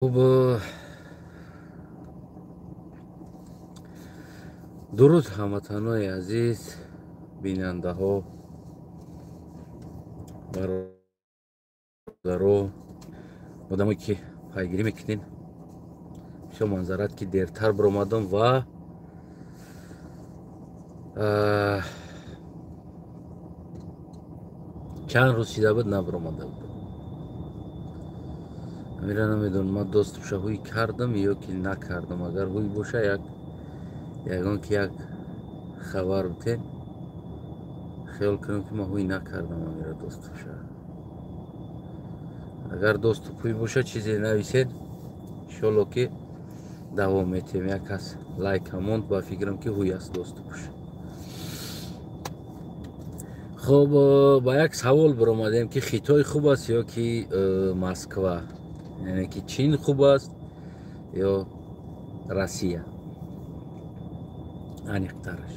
Хуб, дуруд, ҳамватанои азиз, бинандаҳо, бародаро, одамое ки пайгирӣ мекунед. Бисёр манзарат, ки дертар баромадам ва чанд рӯз шида буд, набаромада будам. Амира, намедонам, ман доступша ҳуй кардам ё ки накардам. Агар ҳуй боша, як ягон ки як хабар битен. Хиёл кунам, ки ман ҳуй накардам. Амира, доступша, агар доступ ҳуй боша, чизе нависед, иншолло, ки давом метиҳем. Як кас лайка монд, ба фикрам, ки ҳуй аст доступш. Хуб, ба як савол баромадем, ки Хитой хуб аст ё ки Москва, яъне ки Чин хуб аст ё Россия, аниқтараш.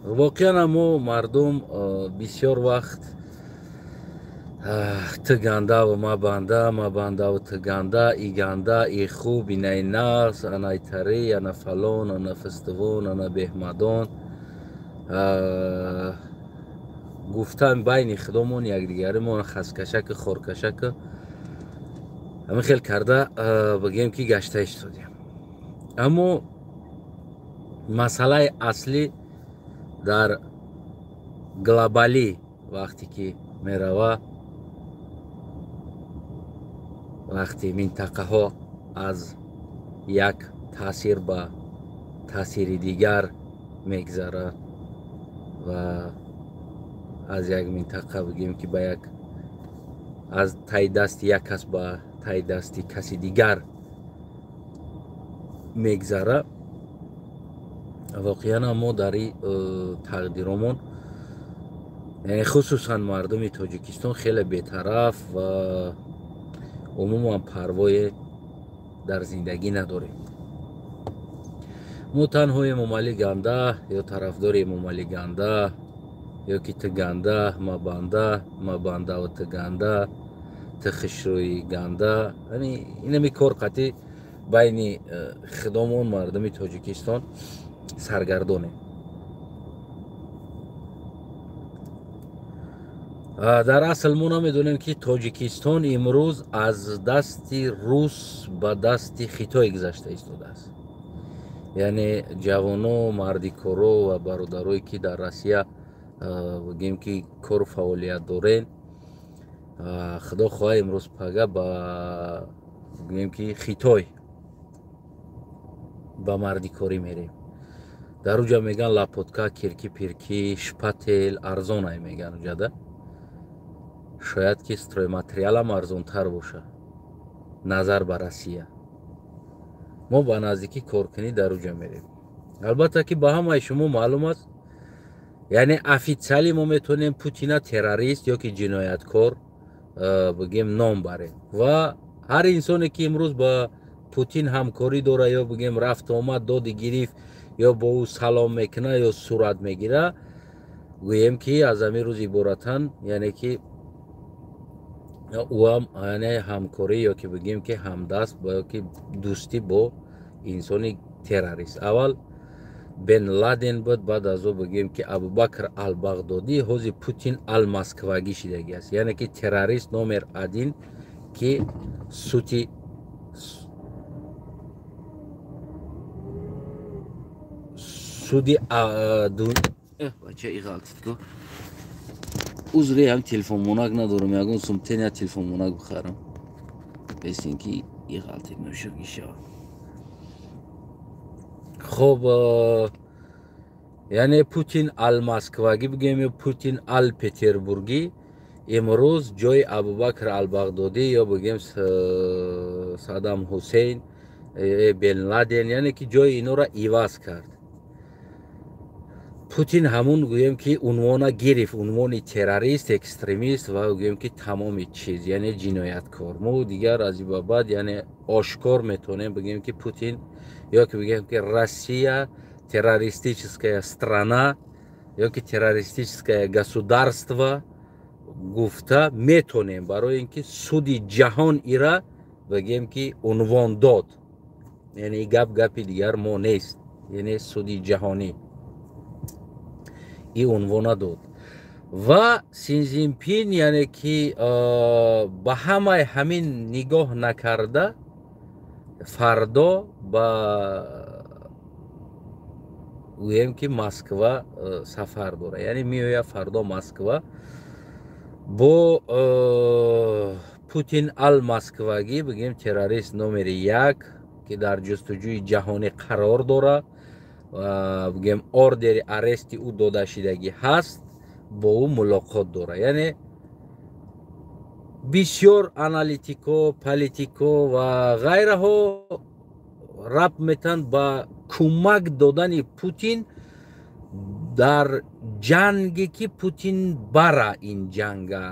Воқеан, мо мардум бисёр вақт ту гандаву ма банда, ма бандаву ту ганда, и ганда, и хуб, инаи нағз, анай тари, ана фалон, ана фистивон, ана беҳмадон гуфтан, байни худомон якдигаримон хаскашаку хоркашаку ҳамин хел карда, бигем, ки гашта истодем. Аммо масъалаи аслӣ дар глобалӣ вақте ки мерава, вақте минтақаҳо аз як таъсир ба таъсири дигар мегзарад ва аз як минтақа, бигем, ки ба як, аз таи дасти як кас ба таи дасти каси дигар мегзара, воқеан мо дар тақдиромон, яъне хусусан мардуми Тоҷикистон, хеле бетараф ва умуман парвое дар зиндагӣ надорем. Мо танҳо Эмомалӣ ганда ё тарафдори Эмомалӣ ганда, ё ки ту ганда, ма банда, ма бандаву ту ганда, ту хушрӯи ганда, инами кор қатъи байни худомон мардуми Тоҷикистон саргардонем. Дар асл мо намедонем, ки Тоҷикистон имрӯз аз дасти рус ба дасти Хитой гузашта истодааст. Яъне ҷавоно, мардикоро ва бародарое, ки дар Россия, бигем, ки кору фаъолият дорен, худо хоҳа, имрӯз пага ба, бигем, ки Хитой ба мардикорӣ мерем. Дар уҷа меган, лопатка, кирки пирки, шпатель арзонай меган. Уҷада шояд ки стройматериалам арзонтар боша назар ба Россия. Мо ба наздикӣ коркунӣ дар уҷа мерем. Албатта, ки ба ҳамаи шумо маълум аст, яъне официально мо метавонем Путина террорист ё ки ҷинояткор, бигем, ном барем ва ҳар инсоне, ки имрӯз ба Путин ҳамкорӣ дора ё, бигем, рафту омад, доди гирифт ё бо ӯ салом мекуна ё сурат мегира, гӯем, ки аз ҳамин рӯз иборатан, яъне ки ӯам, яъне ҳамкорӣ ё ки, бигем, ки ҳамдаст ё ки дӯстӣ бо инсони террорист. Аввал Бен Ладен буд, баъд аз ӯ, бигем, ки Абубакр Албағдодӣ, ҳозир Путин алмасквагӣ шидагӣ аст, яъне ки террорист номер один, ки суди бача иғалтидко. Узре, ҳам телефонмонак надорам, ягон сумтен я телефонмонак бихарам, бесин ки иғалтид мешуд ишава. Хоб, яъне Путин алмасквагӣ, бигӯем, ё Путин ал-Петербургӣ имрӯз ҷои Абубакр Албағдодӣ ё, бигем, Саддам Ҳусейн, Бен Ладен, яъне ки ҷои инора иваз кард. Путин ҳамун, гӯем, ки унвона гирифт, унвони террорист, экстремист ва, гӯем, ки тамоми чиз, яъне ҷинояткор. Мо дигар аз ин ба баъд, яъне ошкор метавонем бигӯем, ки Путин ё ки, бигӯем, ки Россия террористическая страна ё ки террористическое государство. Гуфта метонем, барои ин ки суди ҷаҳон ира бигем ки унвон дод. Яъне гап гапи дигар мо нест, яъне суди ҷаҳонӣ и унвона дод. Ва Синзинпин, яъне ки ба ҳамаи ҳамин нигоҳ накарда, фардо ба гӯем ки Москва сафар дорад. Яъне меояд фардо Москва бо Путин ал Москвагӣ, бигем террорист номери 1, ки дар ҷустуҷӯи ҷаҳонӣ қарор дорад, бигем ордери арести ӯ додашидагӣ ҳаст, бо ӯ мулоқот дорад. Яъне бисёр аналитико, политико ва ғайраҳо рабт метанд ба кӯмак додани Путин дар ҷанге ки Путин бара ин ҷанга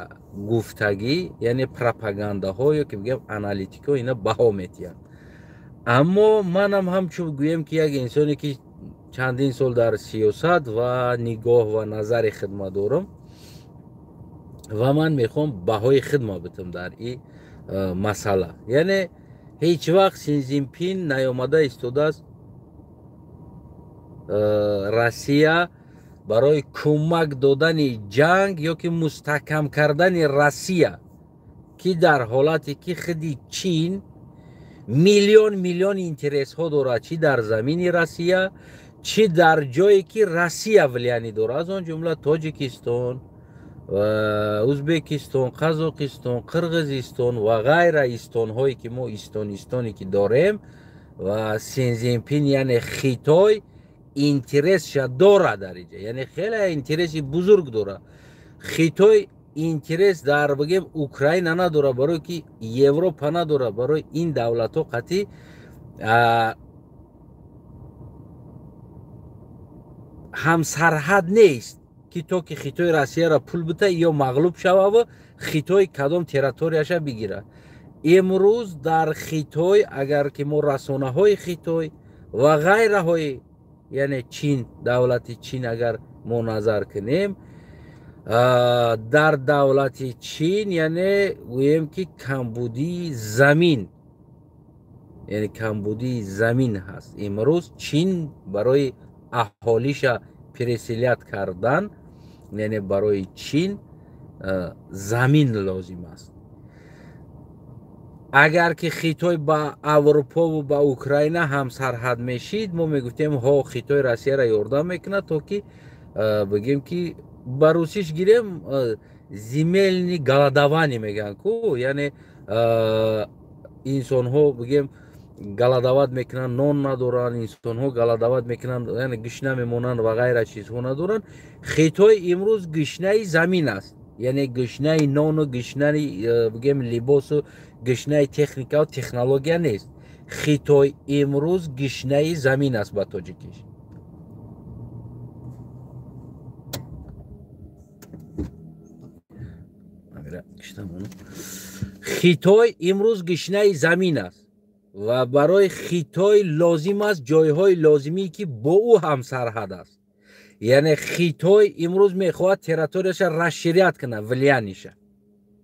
гуфтагӣ, яъне пропагандаҳо ё ки бигем аналитико ина баҳо метиҳанд. Аммо манам ҳамчун гӯем ки як инсоне ки чандин сол дар сиёсат ва нигоҳ ва назари хидмат дорам ва ман мехоҳам баҳои хидмат битам дар ин масъала. Яъне ҳеҷ вақт Синзинпин наёмада истодааст Россия барои кӯмак додани ҷанг ё ки мустаҳкам кардани Россия, ки дар ҳолате ки худи Чин миллион миллион интересҳо дорад, чӣ дар замини Россия, чӣ дар ҷое ки Россия влияние дорад, аз он ҷумла Тоҷикистон, Узбекистон, Қазоқистон, Қирғизистон ва ғайра истонҳое ки мо истонистоне ки дорем. Ва Синзинпин, яъне Хитой интересша дорад дар инҷа, яъне хеле интереси бузург дорад. Хитой интерес дар бигем Украина надорад, барое ки Европа надорад, барои ин давлатҳо қатъи ҳамсарҳад нест ки то ки Хитой Россияро пул бита ё мағлуб шававу Хитой кадом территорияша бигирад. Имрӯз дар Хитой, агар ки мо расонаҳои Хитой ва ғайраҳои, яъне Чин, давлати Чин агар мо назар кунем, дар давлати Чин, яъне гӯем ки камбудии замин, яъне камбудии замин ҳаст. Имрӯз Чин барои аҳолиша переселят кардан, яъне барои Чин замин лозим аст. Агар ки Хитой ба Аврупову ба Украина ҳамсарҳад мешид, мо мегуфтем ҳо, Хитой Россияро ёрдам мекунад, то ки бигем ки ба русиш гирем земельный голодование мегӯянд ку, яъне инсонҳо бигем голодовать мекунанд, нон надоранд, инсонҳо голодовать мекунанд, яъне гишна мемонанд ва ғайра чизҳо надоранд. Хитой имрӯз гишнаи замин аст, яъне гишнаи нону гишнаи бигем либосу гишнаи техникаву технология нест. Хитой имрӯз гишнаи замин аст ба тоҷикиш. Хитой имрӯз гишнаи замин аст ва барои Хитой лозим аст ҷойҳои лозимӣ ки бо ӯ ҳамсарҳад аст. Яъне Хитой имрӯз мехоҳад территорияша расширят кунад, влияниша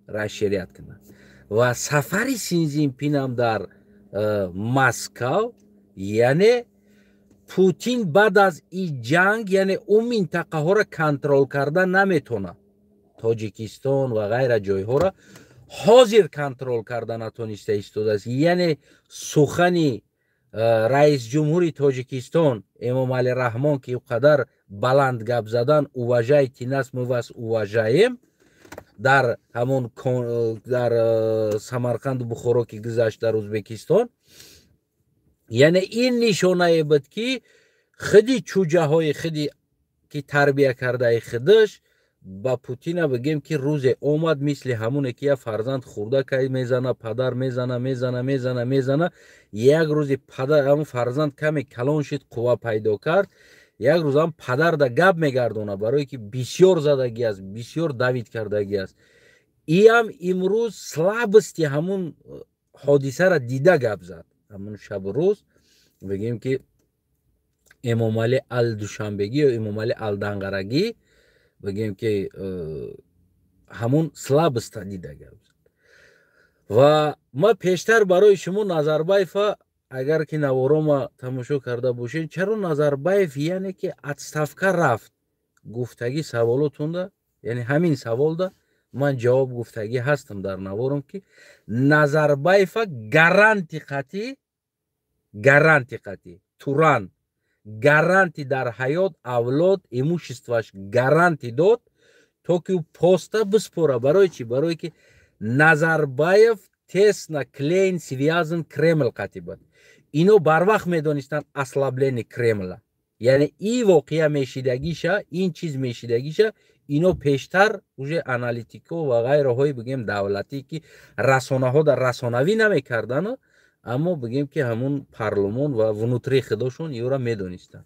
расширят кунад. Ва сафари Синзинпинам дар Москав, яъне Путин баъд аз ин ҷанг, яъне ӯ минтақаҳоро контрол карда наметонад. Тоҷикистон ва ғайра ҷойҳоро ҳозир контрол карда натониста истодааст. Яъне сухани раисҷумҳури Тоҷикистон Эмомалӣ Раҳмон, ки қадар баланд гап задан, уважайте нас, мы вас уважаем, дар ҳамон дар Самарқанду Бухоро ки гузашт дар Узбекистон, яъне ин нишонае буд ки худи чӯҷаҳои худи ки тарбия кардаи худаш ба Путина бигем ки рӯзе омад, мисли ҳамоне ки як фарзанд хурда кай мезана, падар мезана, мезана, мезана, мезана, як рӯзи падар ҳамон фарзанд каме калон шид, қувва пайдо кард, як рӯз ҳам падарда гап мегардона, барое ки бисёр задагӣ аст, бисёр давид кардагӣ аст. Иам имрӯз слабости ҳамун ҳодисаро дида гап зад. Ҳамун шабу рӯз бигем ки Эмомалӣ ал Душанбегӣ ё Эмомалӣ ал Данғарагӣ, бигем ки Ҳамун слабость а дида гап. Ва ма пештар барои шумо Назарбаева, агар ки наворома тамошо карда бошед, чаро Назарбаев, яъне ки отставка рафт гуфтагӣ саволотунда, яъне ҳамин саволда ман ҷавоб гуфтагӣ ҳастам дар наворам, ки Назарбаева гарантия қатӣ Туран гарантия дар ҳаёт, авлод, имущество ш гарантия дод, то ки ӯ поста биспора. Барои чӣ? Барое ки Назарбаев тесно клейн связан Кремл қатӣ буд. Ино барвақт медонистанд ослабление Кремла, яъне и воқеа мешидагиша, ин чиз мешидагиша ино пештар уже аналитико ва ғайраҳои, бигем, давлатӣ, ки расонаҳо дар расонавӣ намекардану, аммо, бигем, ки ҳамун парлумон ва внутри худошон ёра медонистанд.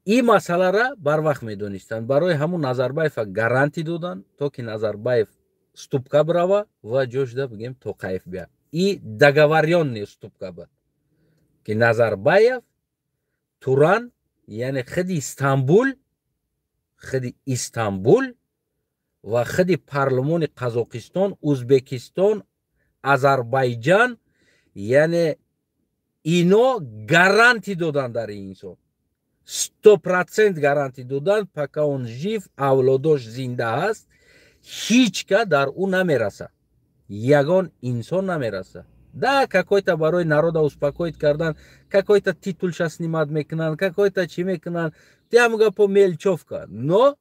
Ин масъалара барвақт медонистанд. Барои ҳамун Назарбаева гарантия доданд, то ки Назарбаев уступка бирава ва ҷошда, бигем, Тоқаев бия. И договорённый уступка буд, ки Назарбаев, Туран, яъне худи Истанбул ва худи парлумони Қазоқистон, Узбекистон, Азарбайҷан, яъне ино гарантия доданд дар ин инсон, 100% гарантия доданд: пока он жив, авлодош зинда ҳаст, ҳеҷ ка дар ӯ намерасад, ягон инсон намерасад. Да, какой-то барои народа успокоить кардан какой-то титулша снимать мекунанд, какой-то чӣ мекунанд, тям гапо мелочёвка, но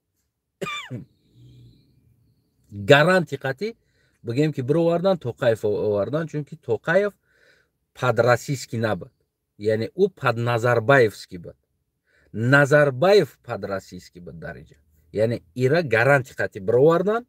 гарантия қатӣ, бигем, ки бировардан, Тоқаев овардан, чунки Тоқаев под российский набуд, яъне ӯ под назарбаевский буд, Назарбаев под российский буд дар иҷа. Яъне ира гарантия қатӣ бировардан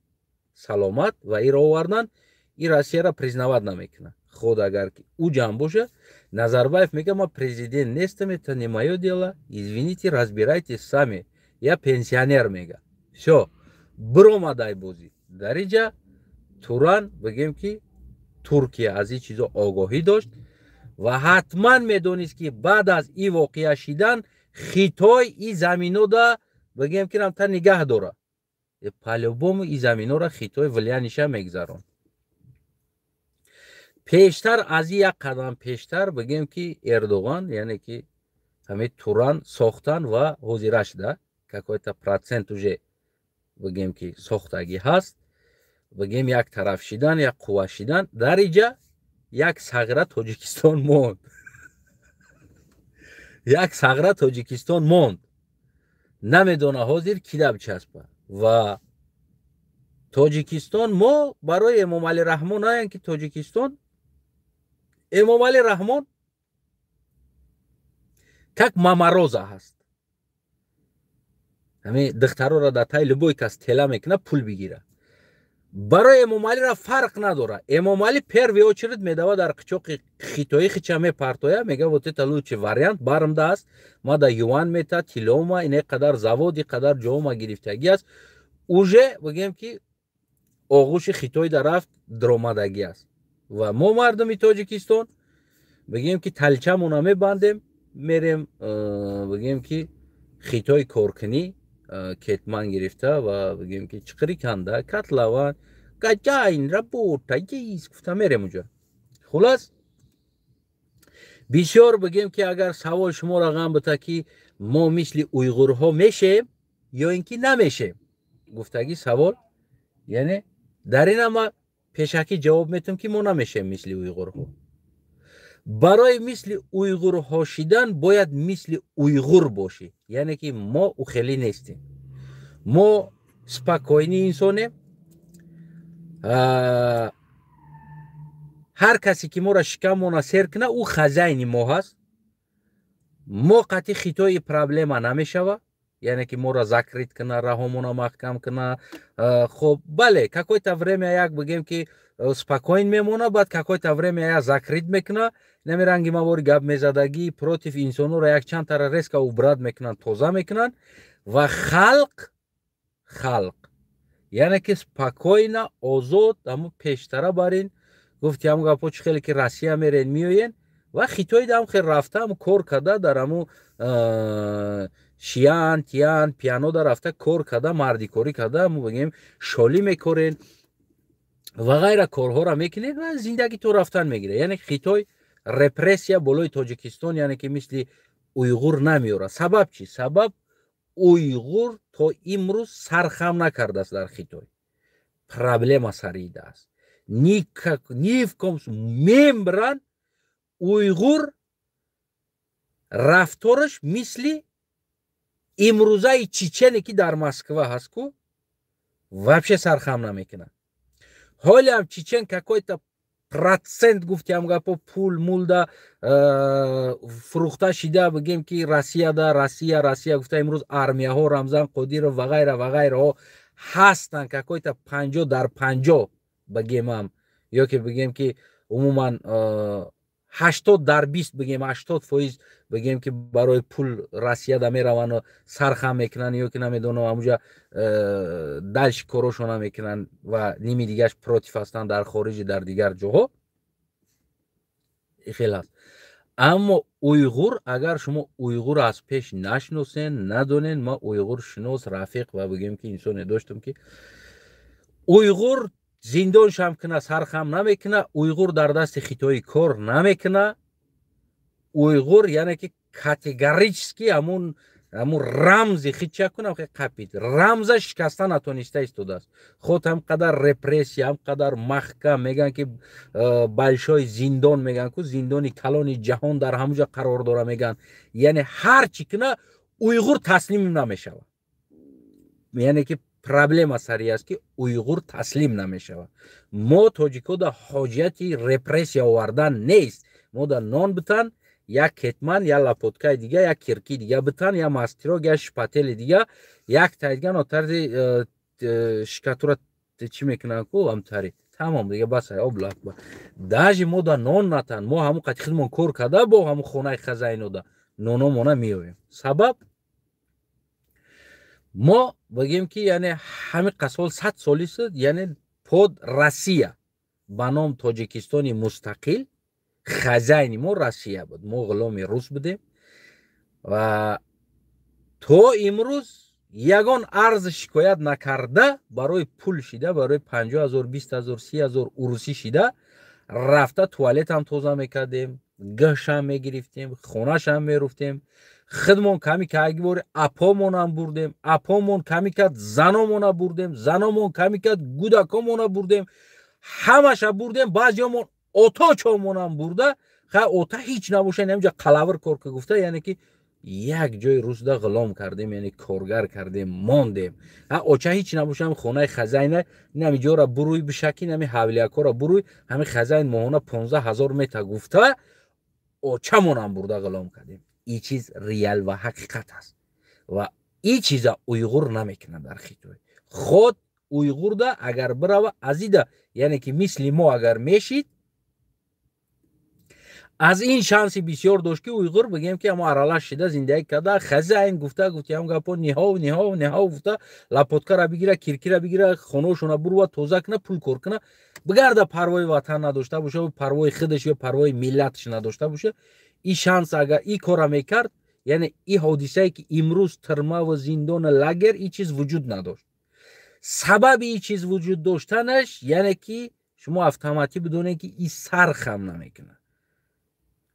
саломат ва ира овардан. И Россияра признавать намекунад. Худ агар ки ӯ ҷамъ боша, Назарбаев мега: «Ман президент нестам, это не моё дело, извините, разбирайтесь сами, я пенсионер», мега. Всё, биромадай бозӣ. Дар иҷа Туран, бигем, ки Туркия аз ин чизо огоҳӣ дошт ва ҳатман медонист, ки баъд аз ин воқеа шидан Хитой и заминода, бигем, ки рамта нигаҳ дора. По-любому и заминора Хитой влияние ша мегзаронд. Пештар аз як қадам пештар, бигем, ки Эрдоған, яъне ки ҳамин Туран сохтан ва ҳозира шуда, какой-то процент уже, бигем, ки сохтагӣ ҳаст, бигем, як тараф шидан, як қувва шидан. Дар иҷа як сағра Тоҷикистон монд, як сағра Тоҷикистон монд, намедона ҳозир кида бичаспа. Ва Тоҷикистон мо барои Эмомалӣ Раҳмон аян, ки Тоҷикистон, Эмомалӣ Раҳмон как мамароза ҳаст, ҳамин духтароро дар таи любой кас тела мекунад, пул бигира. Барои Эмомалиро фарқ надорад. Эмомалӣ первый очередь медава дар қичоқи хитоӣ, хича мепартоя, мега: «Вот это лучший вариант бармда аст, ма да юан мета, тилома, ине қадар заводи, қадар ҷома гирифтагӣ аст». Уже, бигем, ки оғӯши Хитой да рафт, дромадагӣ аст. Ва мо, мардуми Тоҷикистон, бигем, ки талчамона мебандем, мерем, бигем, ки Хитой коркунӣ, кетман гирифта ва, бигем, ки чиқири канда, котлован гаҷайн работа есть гуфта мерем уҷа. Хулас, бисёр, бигем, ки агар савол шуморо ғам бита, ки мо мисли уйғурҳо мешем ё ин ки намешем гуфтагӣ савол, яъне дар ин ама пешакӣ ҷавоб метам, ки мо намешем мисли уйғурҳо. Барои мисли уйғурҳо шидан бояд мисли уйғур бошӣ, яъне ки мо ухелӣ нестем, мо спокойный инсонем. Ҳар касе ки моро шикамона сер куна, ӯ хозяин и мо ҳаст. Мо қатъи Хитои проблема намешава, яъне ки моро закрыть куна, раҳомона маҳкам куна. Хоб, бале, какое-то время як, бигем, ки спокойн мемона, баъд какое-то время як закрыть мекуна. Нами ранги мавори гап мезадагӣ против инсонҳоро якчандтара резко убрать мекунанд, тоза мекунанд. Ва халқ, яъне ки спокойно, озод, ҳамо пештара барин гуфти ҳам гапо, чӣ хеле ки Россия мерен, меоен ва Хитой дам хел рафта, ҳам кор карда дар ҳаму. Шиян тиян пианода рафта кор карда, мардикорӣ карда, мо бигем, шолӣ мекорен ва ғайра корҳоро мекунед ва зиндагӣ то рафтан мегирад. Яъне Хитой репрессия болои Тоҷикистон, яъне ки мисли уйғур намеорад. Сабаб чӣ? Сабаб, уйғур то имрӯз сархам накардааст дар Хитой, проблема саридааст. Никак, ни в коем мембран уйғур рафтораш мисли имрӯзаи чечене, ки дар Москва ҳаст ку, вообще сархам намекунад. Ҳолиам чечен какой-то процент, гуфтиам гапо, пул мулда фурӯхта шида, бигем ки Россияда, Россия, Россия гуфта, имрӯз армияҳо, Рамзан Қодиров ва ғайра ва ғайраҳо ҳастанд, какой-то 50 дар 50 бигемам, ё ки бигем ки умуман 80 дар 20, бигем 80%, бигем ки барои пул Россияда меравану сархам мекунанд ё ки намедонам, ҳамуҷа дальше корошона мекунанд ва ними дигаш против ҳастанд дар хориҷи, дар дигар ҷоҳо хел аст. Аммо уйғур, агар шумо уйғур аз пеш нашиносен, надонен, ма уйғуршинос, рафиқ ва бигем ки инсоне доштам, ки уйғур зиндоншам куна, сархам намекуна, уйғур дар дасти хитоӣ кор намекуна. Уйғур, яъне ки категорически ҳамун рамзи хича кунам қапид, рамза шикаста натониста истодааст. Худ ҳам қадар репрессия, ҳам қадар маҳкам мегӯянд, ки большой зиндон мегӯянд ку, зиндони калони ҷаҳон дар ҳамуҷа қарор дора мегӯянд. Яъне ҳар чӣ куна, уйғур таслим намешавад. Яъне ки проблема сари аст, ки уйғур таслим намешавад. Мо тоҷикода ҳоҷияти репрессия овардан нест. Мо да нон битан, як кетман, як лопаткаи дига, як кирки дига битан, як мастерок, як шпатели дига, як тай дига, нотарзи шикатура чӣ мекунанд ку, амтари тамом дига, бас обла. Даже мо да нон натан, мо ҳамун қати худмон кор карда, бо ҳамун хонаи хазайнода нономона меоем. Сабаб, мо бигем ки яъне ҳамин қасол 100 соли шуд, яъне под Россия ба ном Тоҷикистони мустақил, хазайни мо Россия буд, мо ғуломи рус будем ва то имрӯз ягон арз шикоят накарда, барои пул шида, барои 50 000, 20 000, 30 000 урусӣ шида рафта, туалетам тоза мекардем, гӯшам мегирифтем, хонашам меруфтем, худмон ками кагибори апомонам бурдем, апомон ками кард, заномона бурдем, заномон ками кард, гудакомона бурдем, ҳамаша бурдем, баъзеомон оточомонам бурда. Ха, ота ҳеҷ набоша, ҳамҷа қалавр кор ка гуфта, яъне ки як ҷои русда ғулом кардем, яъне коргар кардем, мондем. Оча ҳеҷ набошам, хонаи хазайна инами ҷора буруй бишаки, нами ҳавлиякора буруй, ҳами хазайн моҳона 15 000 мета гуфта, очамонам бурда ғулом кардем. И чиз реал ва ҳақиқат аст ва и чиза уйғур намекунад дар Хитой. Худ уйғурда агар бирава азида, яъне ки мисли мо агар мешид, аз ин шанси бисёр дошт, ки уйғур, бигем ки ҳамо аралаш шида, зиндагӣ карда, хазайн гуфта, гуфтиам гапо, ниҳов, ниҳов, ниҳов гуфта, лопаткара бигира, киркира бигира, хоношона бурва, тоза куна, пул кор куна, бигарда, парвои ватан надошта боша, парвои худаш ё парвои миллаташ надошта боша. И шанс агар и кора мекард, яъне и ҳодисае, ки имрӯз тирмаву зиндону лагер, и чиз вуҷуд надошт. Сабаби и чиз вуҷуд доштанаш, яъне ки шумо автоматӣ бидонед, ки и сар хам намекунад.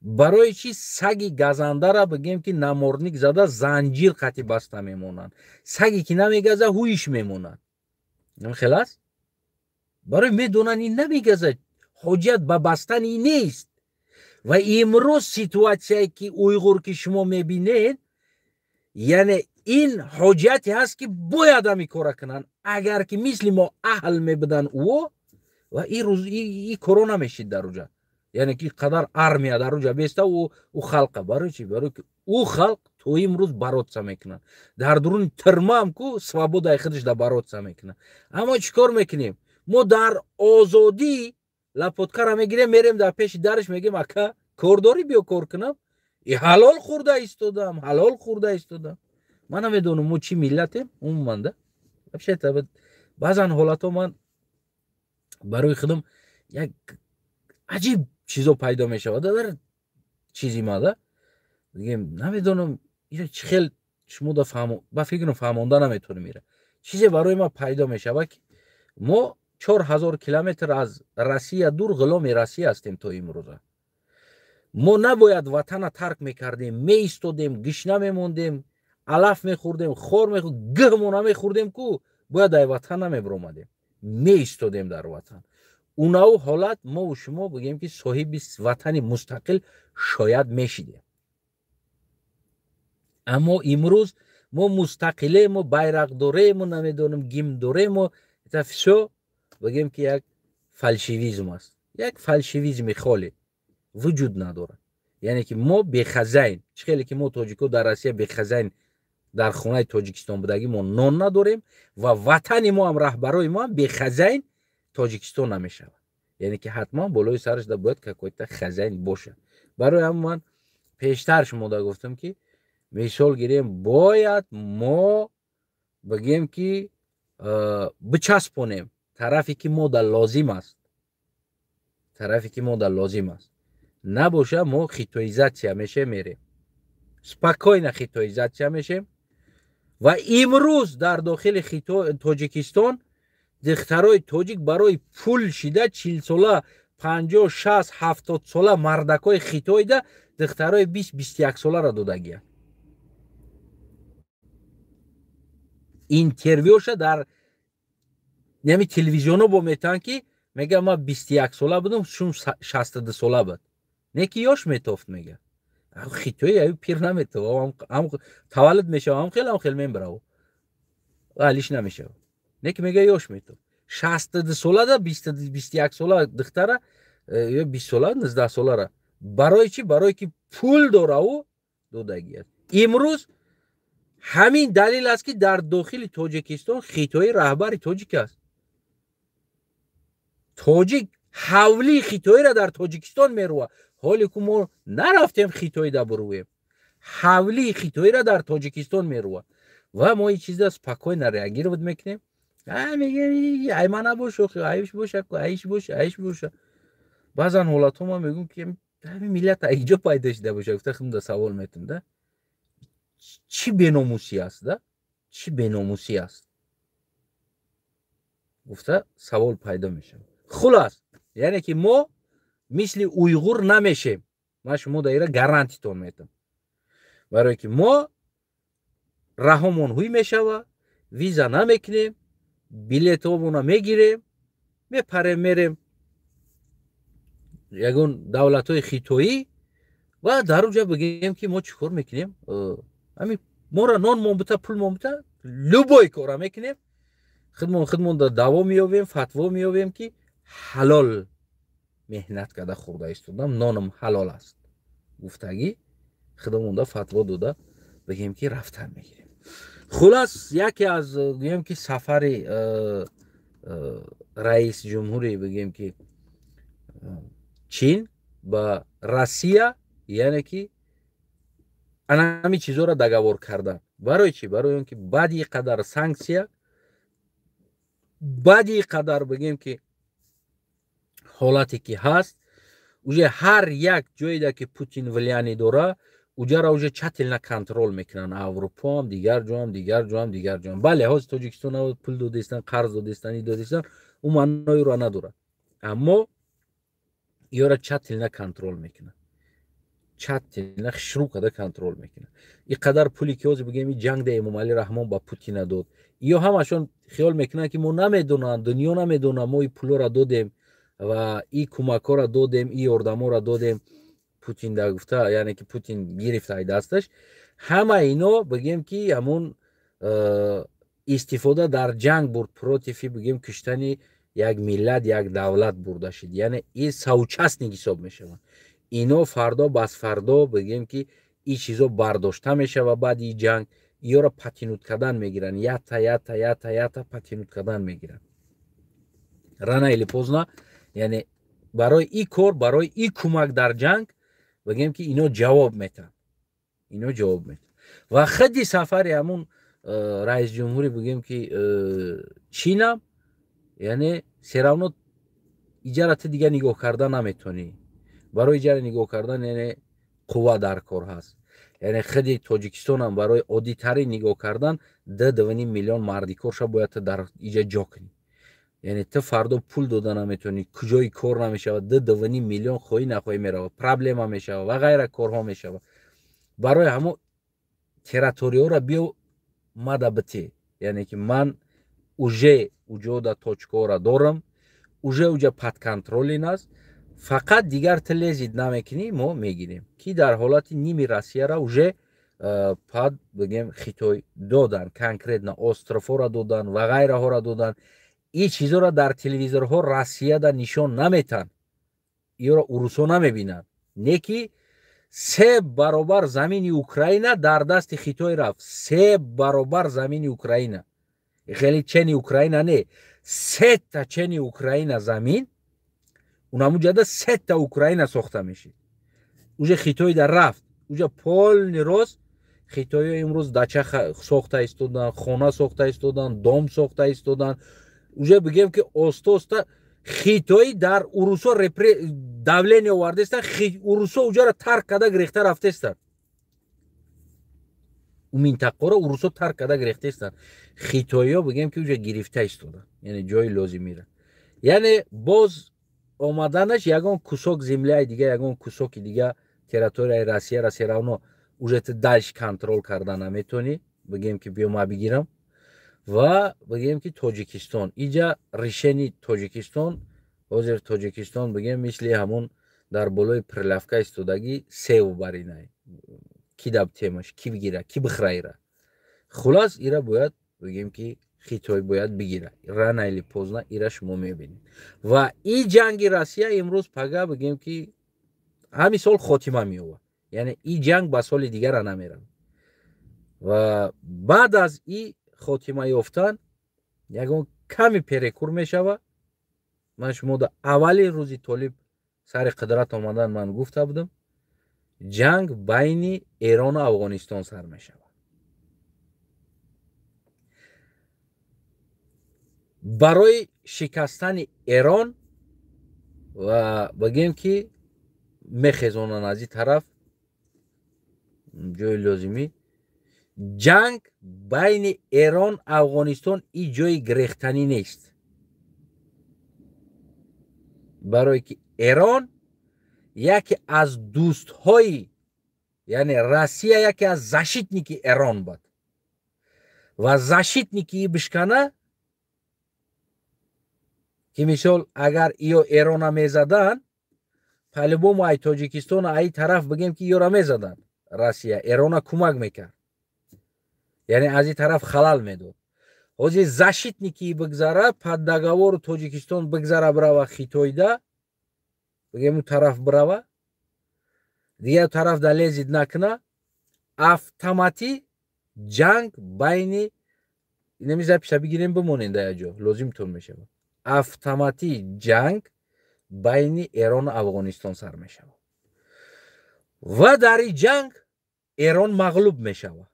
Барои чи саги газандара, бигем ки, намордник зада, занҷир қати баста мемонанд, саге ки намегаза, ҳуиш мемонад? Хел аст, барои медонанд, ин намегазад, ҳоҷият ба бастани нест. Ва имрӯз ситуатсияе, ки уйғур, ки шумо мебинед, яъне ин ҳоҷияте ҳаст, ки бояд ҳами кора кунанд. Агар ки мисли мо аҳл мебуданд ӯо ва и коро намешид дар уҷа, яъне ки қадар армия дар уҷа беста ӯ халқа. Барои чи? Барои ки ӯ халқ то имрӯз бороться мекунад дар дуруни тирмаам ку, свободаи худаш да бороться мекунад. Аммо чӣ кор мекунем? Мо дар озодӣ лопаткара мегирем, мерем дар пеши дараш, мегем: «Ака, кор дорӣ? Биё кор кунам». И ҳалол хӯрда истодам, ҳалол хӯрда истодам. Ман намедонам, мо чӣ миллатем умуман да. Вообще баъзан ҳолатҳо ман барои худам як аҷиб чизо пайдо мешавад дар чизи ма да, бигем, намедонам, ира чӣ хел. Шумо да фаҳм, ба фикрам, фаҳмонда наметонем. Ира чизе барои ма пайдо мешавад, ки мо 4000 километр аз Россия дур, ғуломи Россия ҳастем. То имрӯза мо набояд ватана тарк мекардем, меистодем, гишна мемондем, алаф мехӯрдем, хор мехӯрдем, гиҳмо намехӯрдем ку, бояд ай ватан намебиромадем, меистодем дар ватан. Унаву ҳолат мову шумо, бигем ки, соҳиби ватани мустақил шояд мешидем. Аммо имрӯз мо мустақилему, байрақ дорему, намедонам, гимн дорему, это всё, бигем ки, як фальшивизм аст, як фальшивизми холӣ вуҷуд надорад. Яъне ки мо бехазайн, чӣ хеле ки мо, тоҷико, дар Россия бехазайн, дар хонаи Тоҷикистон будагӣ мо нон надорем ва ватани мо ҳам, раҳбарои мо ҳам бехазайн Тоҷикистон намешавад. Яъне ки ҳатман болои сараш да бояд какой-то хазайн бошад. Барои ҳам ман пештар шумода гуфтам, ки мисол гирем, бояд мо, бигем ки, бичаспонем тарафе ки мода лозим аст, тарафе ки мода лозим аст. Набоша, мо хитоизация мешем, мерем, спокойно хитоизация мешем. Ва имрӯз дар дохили Тоҷикистон духтарои тоҷик барои пул шида 40-сола, 50, 60, 70-сола мардакҳои хитоида духтарои 20, 21-соларо додагиянд. Интервюша дар нами телевизионо бо метаванд, ки мега: «Ман 21-сола будам, шум 62-сола буд, не ки ёш метофт». Мега, хитои аю пир наметова, таваллуд мешава, ам хел, ам хел мебарав, алиш намешава, не ки мега, ёш метофт. 62-сола да 21-сола духтара ё 20-сола, 19-солара. Барои чӣ? Барое ки пул дораву додагиаст. Имрӯз ҳамин далил аст, ки дар дохили Тоҷикистон хитои раҳбари тоҷик аст. Тоҷик ҳавлии хитоиро дар Тоҷикистон мерӯва. Ҳоле ку мо нарафтем хитоида бурӯем, ҳавлии хитоиро дар Тоҷикистон мерӯва ва мо ин чиза спокойно реагировать мекунем. Мегем, айма набош, айш боша, айш боша, айш боша. Баъзан ҳолатҳо ман мегӯм, ки ҳамин миллат айҷо пайдо шуда боша, гуфта худда савол метум да. Чӣ беномусӣ аст да, чӣ беномусӣ аст, гуфта савол пайдо мешавад. Хулас, яъне ки мо мисли уйғур намешем, ман шумо даира гарантитон метам, барое ки мо раҳомон ҳуй мешава, виза намекунем, билетҳомона мегирем, мепарем, мерем ягон давлатҳои хитоӣ ва дар уҷа, бигем ки, мо чӣ кор мекунем? Ҳамин мора нон мон бита, пул мон бита, любой кора мекунем. Худмон худмонда даво меёбем, фатво меёбем, ки ҳалол меҳнат карда хӯрда истодам, ноном ҳалол аст, гуфтагӣ худомонда фатво дода, бигем ки, рафтан мегирем. Хулас, яке аз, гӯем ки, сафари раис ҷумҳури, бигем ки, Чин ба Россия, яъне ки ана ҳамин чизоро договор кардан. Барои чӣ? Барои он ки баъди қадар санксия, баъди қадар, бигем ки, ҳолате ки ҳаст, уже ҳар як ҷоеда ки Путин влияние дора, уҷара уже тщательно контроль мекунанд. Аврупоам, дигар ҷоам, дигар ҷоам, дигар ҷоам. Бале, ҳозир Тоҷикистон пул додестан, қарз додестан, и додестан, ӯ маъноиро надорад, аммо ёра тщательно контроль мекунад, тщательно шурӯъ карда контроль мекунад. И қадар пуле ки ҳозир, бигем, ҷанг да Эмомалӣ Раҳмон ба Путина дод, ё ҳамашон хиёл мекунанд, ки мо намедонанд, дунё намедонам, мо и пулоро додем ва и кӯмакҳоро додем, и ёрдамҳоро додем Путин да гуфта, яъне ки Путин гирифта ай дасташ. Ҳама ино, бигем ки, ҳамун истифода дар ҷанг бурд, против, бигем, киштани як миллат, як давлат бурда шид. Яъне и соучастник ҳисоб мешаванд ино. Фардо басфардо, бигем ки, и чизо бардошта мешава. Баъди и ҷанг ёро подтянуть кардан мегиранд, ята, ята, ята, ята подтянуть кардан мегиранд, рано или поздно. Яъне барои и кор, барои и кӯмак дар ҷанг, бигем ки, ино ҷавоб метаҳанд, ино ҷавоб метаҳанд. Ва худи сафари ҳамун раис ҷумҳури, бигем ки, Чинам, яъне всё равно иҷара ту дига нигоҳ карда наметонӣ. Барои иҷара нигоҳ кардан, яъне, қувва дар кор ҳаст. Яъне худи Тоҷикистонам барои оддитарин нигоҳ кардан 2-2,5 миллион мардикорша бояд ту дар иҷа ҷо кунӣ. Яъне ту фардо пул дода наметавонӣ, куҷои кор намешавад, 2-2,5 миллион хоҳӣ нахоҳӣ меравад, проблема мешавад ва ғайра корҳо мешавад. Барои ҳамо территорияҳоро биё мада бите. Яъне ки ман уже уҷода точкаҳоро дорам, уже уҷа под контролин аст, фақат дигар ту лезить намекунӣ, мо мегирем. Ки дар ҳолати ними Россияра уже под бигем Хитой додан, конкретно островҳоро додан ва ғайраҳоро додан. Ин чизоро дар телевизорҳо Россияда нишон наметанд, иёро урусҳо намебинанд. Не ки 3 баробар замини Украина дар дасти Хитой рафт, 3 баробар замини Украина. Хеле чени Украина не, 3-та чени Украина замин, унамуҷада 3-та Украина сохта мешид. Уже Хитой дар рафт, уже полный рост хитоиё имрӯз дача сохта истодан, хона сохта истодан, дом сохта истодан. Уже бигем ки оста оста хитоӣ дар урусо давление овардестан, урусо уҷаро тарк карда гирехта рафтестанд. У минтақаро урусо тарк карда гирехтестанд. Хитоиё бигем ки уҷа гирифта истодан, яъне ҷои лозимира. Яъне боз омаданаш ягон кусок земляи дига, ягон кусоки дига территорияи Россияра всё равно уже ту дальше контроль карда наметонӣ, бигем ки биё ма бигирам. Ва бигем ки Тоҷикистон иҷа решени Тоҷикистон, ҳозир Тоҷикистон бигем мисли ҳамон дар болои прилавка истодагӣ сев баринай, ки даб темаш, ки бигира, ки бихра ира. Хулас ира бояд бигем ки Хитой бояд бигира, рано или поздно ира шумо мебинед. Ва и ҷанги Россия имрӯз пага бигем ки ҳамин сол хотима меёбад, яъне и ҷанг ба соли дигара намеравад. Ва баъд аз и хотима ёфтан ягон ками перекур мешавад. Ман шумо да аввалин рӯзи Толиб сари қудрат омадан ман гуфта будам, ҷанг байни Эрону Афғонистон сар мешавад. Барои шикастани Эрон ва бигем ки мехезонанд аз ин тараф ҷои лозимӣ, ҷанг байни Эрон Афғонистон и ҷои гирехтанӣ нест. Барое ки Эрон яке аз дӯстҳои, яъне Россия яке аз защитники Эрон буд ва защитники и бишкана, ки мисол агар иё Эрона мезаданд, по-любому ай Тоҷикистон ай тараф бигем ки иёра мезаданд, Россия Эрона кӯмак мекард, яъне аз ин тараф халал медод. Ҳозир защитники бигзара, под договору Тоҷикистон бигзара бирава Хитойда, бигем у тараф бирава, дигар тараф да лезить накуна, автоматӣ ҷанг байни инами записа бигирем бимонем дар як ҷо, лозимтон мешавад. Автоматӣ ҷанг байни Эрону Афғонистон сар мешавад ва дар ин ҷанг Эрон мағлуб мешавад.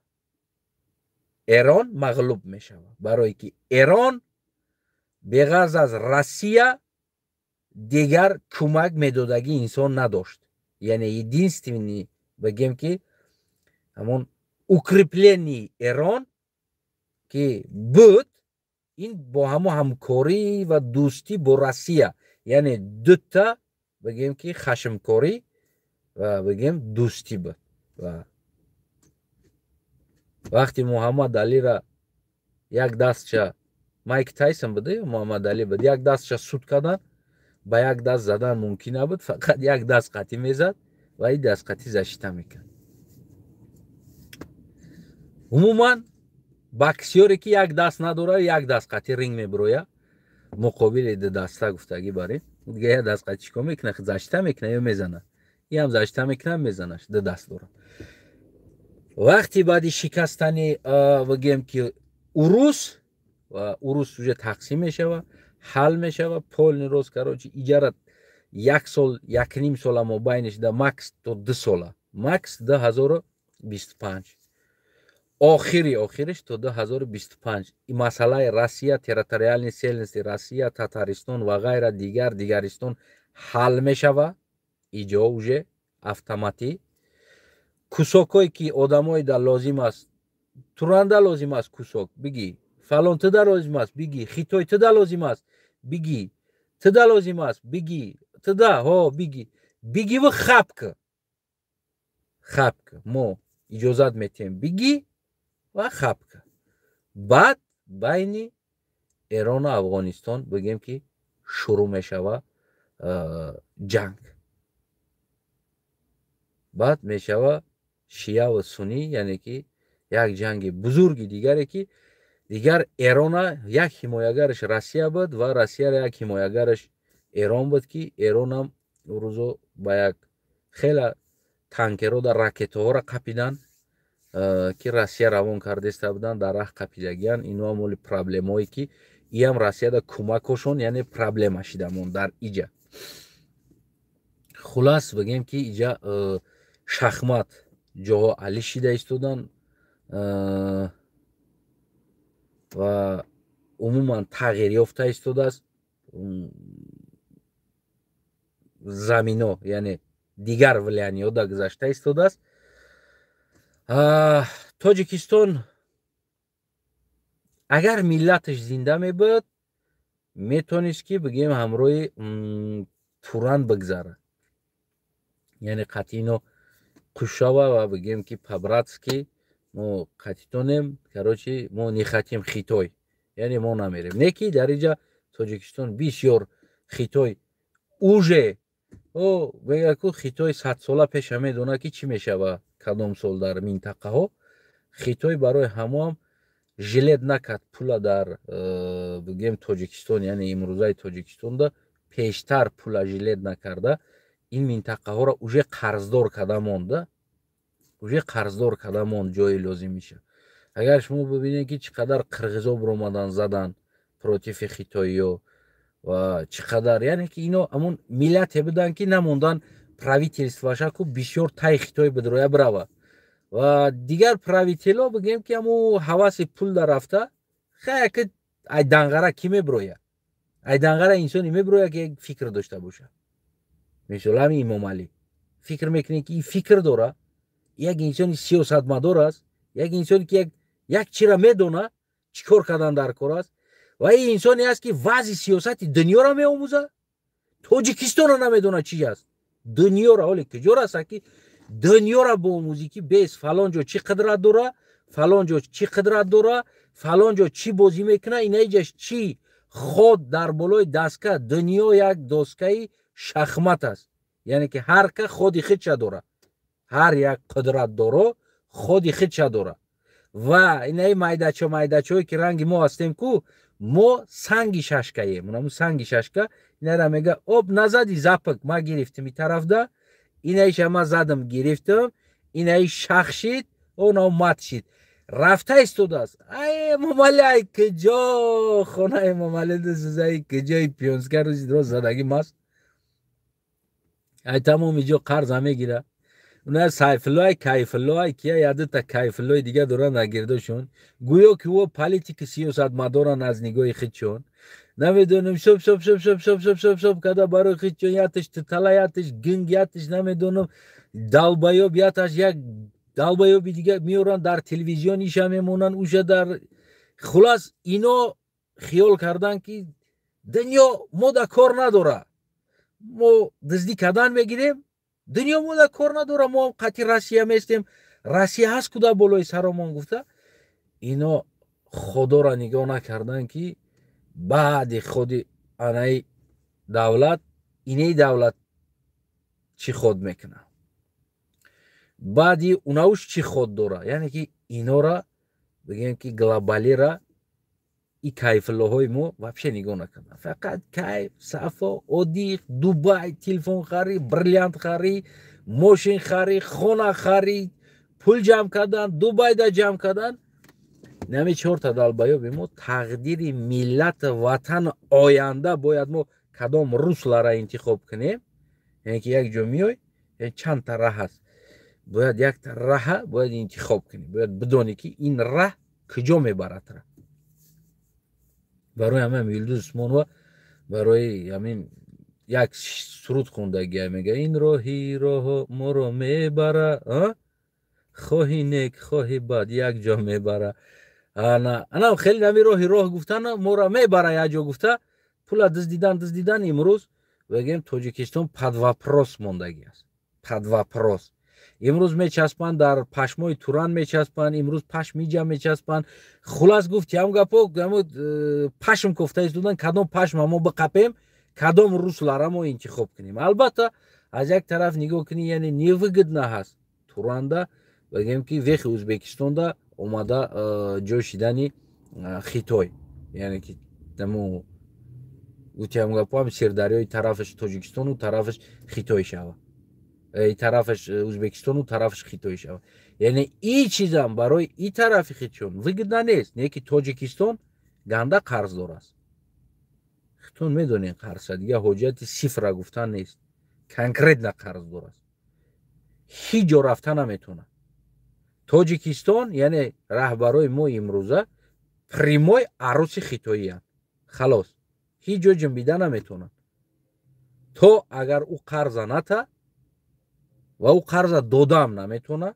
Эрон мағлуб мешавад, барое ки Эрон беғарз аз Россия дигар кӯмак медодагӣ инсон надошт. Яъне единственный бигем ки ҳамон укрепление Эрон ки буд, ин бо ҳамо ҳамкорӣ ва дӯстӣ бо Россия, яъне дута бигем ки хашмкорӣ ва бигем дӯстӣ буд. Ва вақти Муҳаммад Алира як дастча Майк Тайсон буда ё Муҳаммад Али буд, як дастча суд кардан, ба як даст задан мумкин набуд, фақат як даст қатӣ мезад ва ин даст қатӣ защита мекард. Умуман боксёре ки як даст надорад, як даст қатӣ ринг мебирояд, муқобили ду даста гуфтагӣ барем, дига як даст қатӣ чикор мекунад? Защита мекунад ё мезанад? Иам защита мекунад, мезанаш, ду даст дорад. Вақти баъди шикастани бигем ки урус, ва урус уже тақсим мешавад, ҳал мешавад, полный рост, короче, иҷара як сол, якним сола мобайниш да макс то 2 сола, макс 2025, охири охириш то 2025. Масъалаи Россия, территориальной целостности Россия, Татаристон ва ғайра дигар дигаристон ҳал мешавад. Иҷо уже автоматӣ Кусокое ки одамое да лозим аст, Туранда лозим аст кусок, бигӣ, фалон туда лозим аст, бигӣ, Хитой туда лозим аст, бигӣ, туда лозим аст, бигӣ, туда ҳо бигӣ, бигиву хапка, хапка, мо иҷозат метиҳем, бигӣ ва хапка. Баъд байни Эрону Афғонистон бигем ки шурӯъ мешава ҷанг, баъд мешава шияву сунӣ, яъне ки як ҷанги бузурги дигаре, ки дигар Эрона як ҳимоягараш Россия буд ва Россияро як ҳимоягараш Эрон буд, ки Эронам рӯзо ба як хела танкерҳо дар ракетаҳоро қапидан, ки Россия равон кардаиста буданд, дар раҳ қапидагиян. Иноам оли проблемое ки иам Россияда кӯмакошон, яъне проблема шидамон дар иҷа. Хулас, бигем ки иҷа шахмат ҷоҳо али шида истодан ва умуман тағйир ёфта истодааст замино, яъне дигар влияниҳо да гузашта истодааст. Тоҷикистон агар миллаташ зинда мебуд, метавонист ки бигем ҳамроҳи Туран бигзарад, яъне қатъино қушава ва бигем ки по-братски мо қатитонем, короче, мо не хотим Хитой, яъне мо намерем. Не ки дар инҷа Тоҷикистон бисёр Хитой уже о мега ку Хитой 100 сола пеша медонад, ки чӣ мешава кадом сол дар минтақаҳо. Хитой барои ҳамоам жалеть накард пула дар бигем Тоҷикистон, яъне имрӯзаи Тоҷикистонда пештар пула жалеть накарда, ин минтақаҳоро уже қарздор карда монда, уже қарздор карда монд. Ҷои лозим меша. Агар шумо бибинед, ки чӣ қадар қирғизо биромадан задан против и хитоиё ва чӣ қадар, яъне ки ино ҳамун миллате буданд, ки намондан правительство ша ку бисёр тай Хитой бидроя бирава ва дигар правитель о, бигем ки ҳамун ҳаваси пул да рафта. Хаяки ай данғара кӣ мебироя? Ай данғара инсоне мебироя, ки як фикр дошта боша. Мисол, ҳамин Имомалӣ, фикр мекунед, ки ин фикр дора, як инсони сиёсатмадор аст, як инсоне ки як чира медона, чӣ кор кардан дар кор аст, ва ин инсоне аст, ки вазъи сиёсати дунёро меомӯзад, Тоҷикистонро намедонад чи аст, дунёро ҳоле куҷо раста, ки дунёро боомӯзӣ, ки бес фалон ҷо чӣ қудрат дора, фалон ҷо чӣ қудрат дора, фалон ҷо чӣ бозӣ мекунад, инаиҷаш чӣ ход дар болои доска. Дунё як доскаи шахмат аст, яъне ки ҳар ка ходи худша дора, ҳар як қудратдоро ходи худша дора. Ва инаи майдачо майдачое ки ранги мо ҳастем ку, мо санги шашкаем, унаму санги шашка. Инара мега: «Об назади, запак ма гирифтим и тарафда, инаиша ма задам, гирифтам, инаи шах шид, онао мат шид», рафта истодааст. Ай, Эмомалӣ, ай куҷо хона Эмомалӣ дусузаи, куҷои пионска рӯзи рост задагӣ маст, ай тамоми ҷо қарза мегира. Уна Сайфуллоай, Кайфуллоай, кия ядута Кайфуллои дига доранд нагирдошон, гӯё ки ӯ политики сиёсатмадоранд аз нигоҳи худшон. Намедонам, шоп шоп шоп шоп шоп шоп шоп шоп када барои худшон, яташ титала, яташ гинг, яташ намедонам долбоёб, яташ як долбоёби дига меоранд, дар телевизион иша мемонанд уша дар. Хулас, ино хиёл карданд, ки дунё мо да кор надора, мо дуздӣ кардан мегирем, дунё мо да кор надора, мо қати Россия местем, Россия ҳаст куда болои саромон гуфта. Ино Худоро нигоҳ накарданд, ки баъди худи анаи давлат, инаи давлат чӣ ход мекунад, баъди унауш чӣ ход дора. Яъне ки инора бигем, ки глобалира и кайфлоҳои мо вообще нигоҳ накарданд, фақат кайф, сафо, отдых, Дубай, телефон харӣ, бриллиант харӣ, мошин харӣ, хона харӣ, пул ҷамъ кардан, Дубайда ҷамъ кардан. Нами чорта долбоёби мо тақдири миллат, ватан, оянда бояд мо кадом русло ра интихоб кунем. Яъне ки як ҷо меой, чандта раҳ аст, бояд якта раҳа бояд интихоб кунӣ, бояд бидонӣ, ки ин раҳ куҷо мебарад. Барои ҳамин Юлдуз Усмонова барои ҳамин як суруд хондагия, мега: «Ин роҳи роҳо моро мебара». Хоҳи нек, хоҳи бад, як ҷо мебара. Ана хеле нами роҳи роҳ гуфтан моро мебара як ҷо гуфта, пула дуздидан, дуздидан. Имрӯз бигем, Тоҷикистон под вопрос мондагӣ аст, под вопрос. Имрӯз мечаспанд дар пашмои Туран, мечаспанд имрӯз пашмиҷа мечаспанд. Хулас, гуфти ҳам гапо, пашм кофта истодан. Кадом пашма мо биқапем, кадом руслара мо интихоб кунем? Албатта, аз як тараф нигоҳ кунӣ, яъне невыгодно ҳаст Туранда, бигем ки вехи Ӯзбекистонда омада ҷой шидани Хитой, яъне ки даму гуфтиам гапо, Сирдарёи тарафаш Тоҷикистону тарафаш Хитой шава, тарафаш Ӯзбекистону тарафаш Хитой шава. Яъне и чизам барои и тарафи хитчон выгодно нест. Не ки Тоҷикистон ганда қарздор аст, хитон медонед, қарза дига ҳоҷати цифра гуфтан нест, конкретно қарздор аст, ҳеҷ ҷо рафта наметавонад Тоҷикистон. Яъне раҳбарои мо имрӯза прямой аруси хитоиянд, халос, ҳеҷ ҷо ҷунбида наметавонад, то агар ӯ қарза ната ва ӯ қарза додаам наметавонад.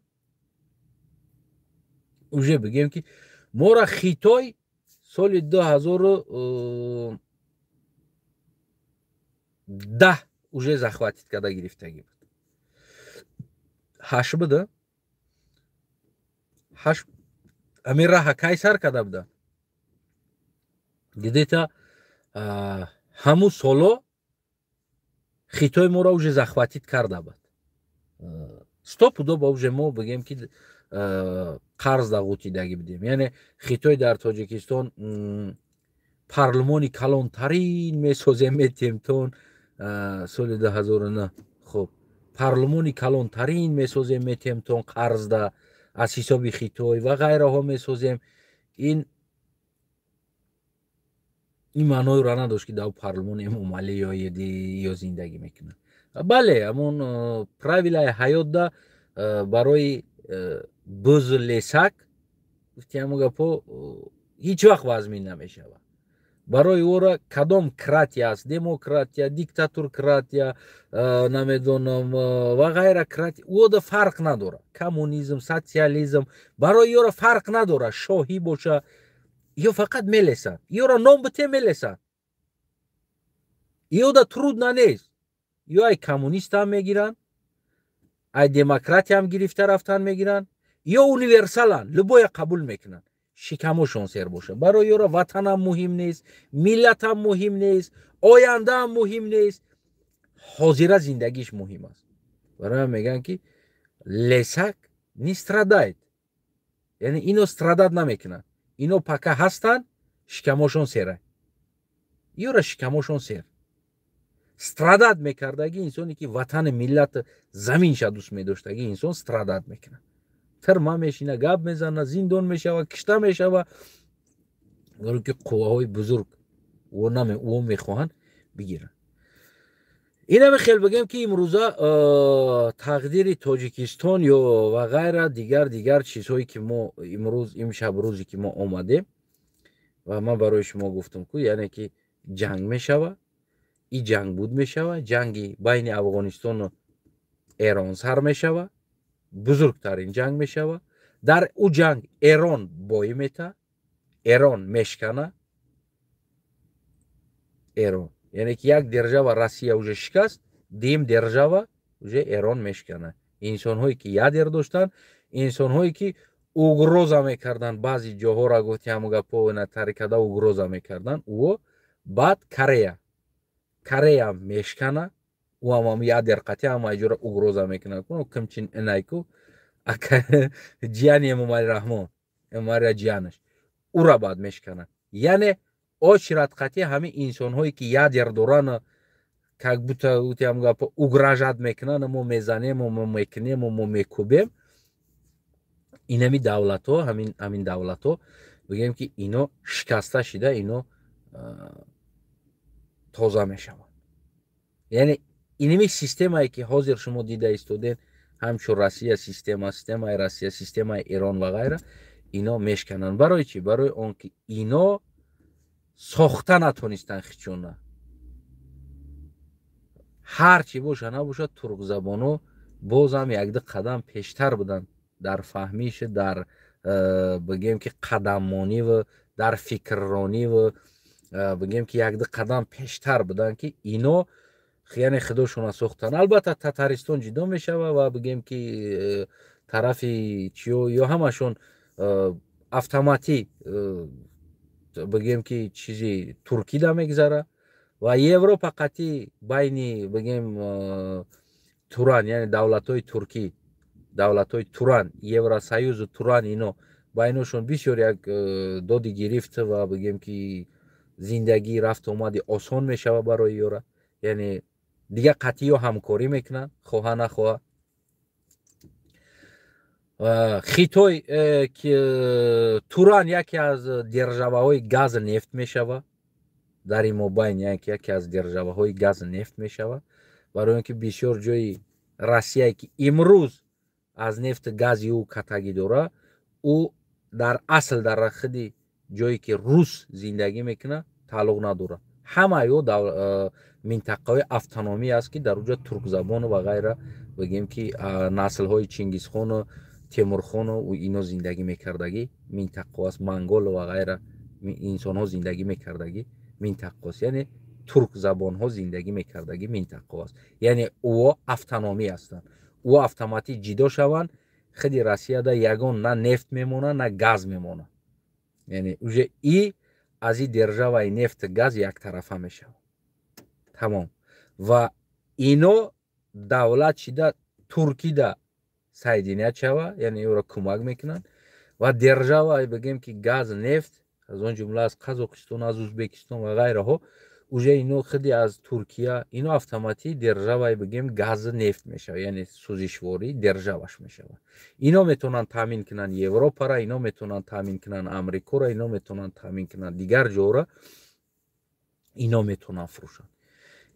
Уже бигем ки мора Хитой соли 2010 уже захватить карда гирифтагӣ буд. Ҳашт буда, ҳашт. Ҳамин раҳа кай сар карда буда? Где-то ҳамун соло Хитой моро уже захватить карда буд стопудово. Уже мо бигем ки қарз дағутидагӣ будем. Яъне Хитой дар Тоҷикистон парлумони калонтарин месозем, метемтон соли 2009. Хуб, парлумони калонтарин месозем, метемтон қарзда, аз ҳисоби Хитой ва ғайраҳо месозем. Ин маъноеро надошт, ки дар парлумон Эмомалӣ ё зиндагӣ мекунад. Бале, ҳамон правилаи ҳаётда барои бузу лесак, гуфти ҳамон гапо, ҳеҷ вақт вазмин намешавад. Барои ӯро кадом кратия аст, демократия, диктатуркратия, намедонам, ва ғайра кратия, ӯода фарқ надорад. Коммунизм, социализм, барои ёро фарқ надорад. Шоҳӣ боша, ё фақат мелесанд, ёро ном бите, мелесанд. Ёда трудно нест. Ё ай коммунистам мегиранд, ай демократиям гирифта рафтан мегиранд, ё универсаланд, любоя қабул мекунанд, шикамошон сер боша. Барои ёро ватанам муҳим нест, миллатам муҳим нест, ояндаам муҳим нест, ҳозира зиндагиш муҳим аст. Барои мегӯянд ки лесак не страдает, яъне ино страдать намекунанд. Ино пока ҳастанд, шикамошон сера, ёра шикамошон сер. Страдать мекардагӣ инсоне ки ватани, миллат, заминша дӯст медоштагӣ инсон страдать мекунад, тирма мешина, гап мезана, зиндон мешава, кишта мешава, ки қувваҳои бузург ӯ мехоҳанд бигиранд. Инаме хел бигем ки имрӯза тақдири Тоҷикистон ё ва ғайра, дигар дигар чизҳое ки мо имрӯз, имшаб, рӯзе ки мо омадем ва ман барои шумо гуфтам ку, яъне ки ҷанг мешава, и ҷанг буд мешава, ҷанги байни Афғонистону Эрон сар мешава, бузургтарин ҷанг мешава. Дар ӯ ҷанг Эрон боӣ мета, Эрон мешкана. Эрон, яъне ки як держава Россия уже шикаст, дуюм держава уже Эрон мешкана. Инсонҳое ки ядер доштанд, инсонҳое ки угроза мекарданд, баъзи ҷоҳоро, гуфти ҳамон гапо, тарикада угроза мекарданд ӯо. Баъд Корея, Корея мешкана. Ӯ ҳам ядер қатъи ҳама ҷора угроза мекунад. Кимчин инайку ҷияни Эмомали Раҳмон, Эмомалира ҷиянаш, ӯра баъд мешканад. Яъне очередь қатъи ҳамин инсонҳое ки ядер доранд, как будто гапо угрожать мекунанд: мо мезанему, мо мекунему, мо мекӯбем. Инами давлатҳо, ҳамин давлатҳо, бигӯем ки ино шикаста шида, ино тоза мешаванд. Яъне иними системае ки ҳозир шумо дида истодед, ҳамчун Россия система, системаи Россия, системаи Эрон ва ғайра, ино мешкананд. Барои чӣ? Барои он ки ино сохта натонистанд хичона. Ҳар чӣ боша набошад, туркзабоно бозам якду қадам пештар буданд. Дар фаҳмиш, дар бигем ки қадаммониву дар фикррониву, бигем ки якду қадам пештар буданд, ки ино яъне худошона сохтанд. Албатта, Татаристон ҷудо мешава ва бигем ки тарафи чиё ё ҳамашон автоматӣ, бигем ки чизи туркида мегзара ва Европа қатъи байни, бигем, Туран, яъне давлатҳои туркӣ, давлатҳои Туран, Евросоюзу Туран, ино байношон бисёр як доди гирифт ва бигем ки зиндагӣ, рафту омади осон мешава барои ёра. Яъне дигар қатъиё ҳамкорӣ мекунанд, хоҳа нахоҳа. Хитой, Туран яке аз державаҳои газу нефт мешава дар ин мобайн, яке аз державаҳои газу нефт мешава, барои он ки бисёр ҷои Россияе, ки имрӯз аз нефту гази ӯ катагӣ дора, ӯ дар асл дар худи ҷое ки рус зиндагӣ мекунад, тааллуқ надорад. Ҳамаи ё минтақаҳои автономӣ аст, ки дар уҷа туркзабону ва ғайра, бигем ки наслҳои Чингизхону Темурхону ино зиндагӣ мекардагӣ минтақаҳо аст, монголу ва ғайра инсонҳо зиндагӣ мекардагӣ минтақаҳост, яъне туркзабонҳо зиндагӣ мекардагӣ минтақаҳо аст. Яъне ӯо автономӣ ҳастанд. Ӯ автоматӣ ҷидо шаванд, худи Россияда ягон на нефт мемонад, на газ мемонад. Яъне уже и аз и державаи нефту газ яктарафа мешавад, тамом. Ва ино давлат шида туркида соединять шава, яъне ӯро кӯмак мекунанд ва держава, бигем ки газ, нефт, аз он ҷумла аз Қазоқистон, аз Узбекистон ва ғайраҳо, уже ино худи аз Туркия, ино автоматӣ державаи, бигем, газу нефт мешавад, яъне сӯзишворӣ державаш мешавад. Ино метавонанд таъмин кунанд Европара, ино метавонанд таъмин кунанд Амрикоро, ино метавонанд таъмин кунанд дигар ҷоро, ино метавонанд фурӯшанд.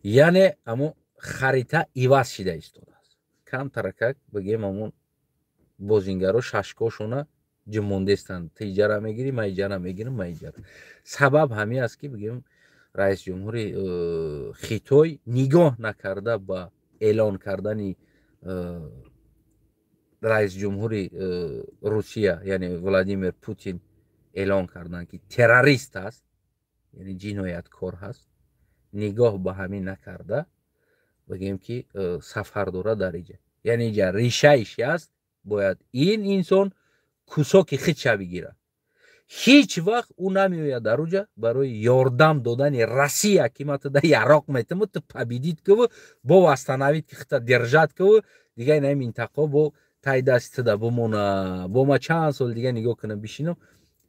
Яъне амо харита иваз шида истодааст камтаракак. Бигем, амон бозингаро шашкошона ҷумондестанд: ту иҷара мегирӣ, ман иҷара мегирам, ман иҷара. Сабаб ҳамин аст, ки, бигем, раиси ҷумҳури Хитой нигоҳ накарда ба эълон кардани раиси ҷумҳури Русия, яъне Владимир Путин, эълон карданд, ки террорист аст, яъне ҷинояткор ҳаст, нигоҳ ба ҳамин накарда, бигем ки сафар дора дар иҷа. Яъне иҷа решаиш аст: бояд ин инсон кусоки худша бигирад. Ҳеҷ вақт ӯ намеояд дар уҷа барои ёрдам додани Россия, ки ма туда яроқ метаму, ту победить куву, бо восстановить ки хита держать куву, дига ина минтақао бо тай дасти туда бимона, бо ма чанд сол дига нигоҳ кунам, бишинам.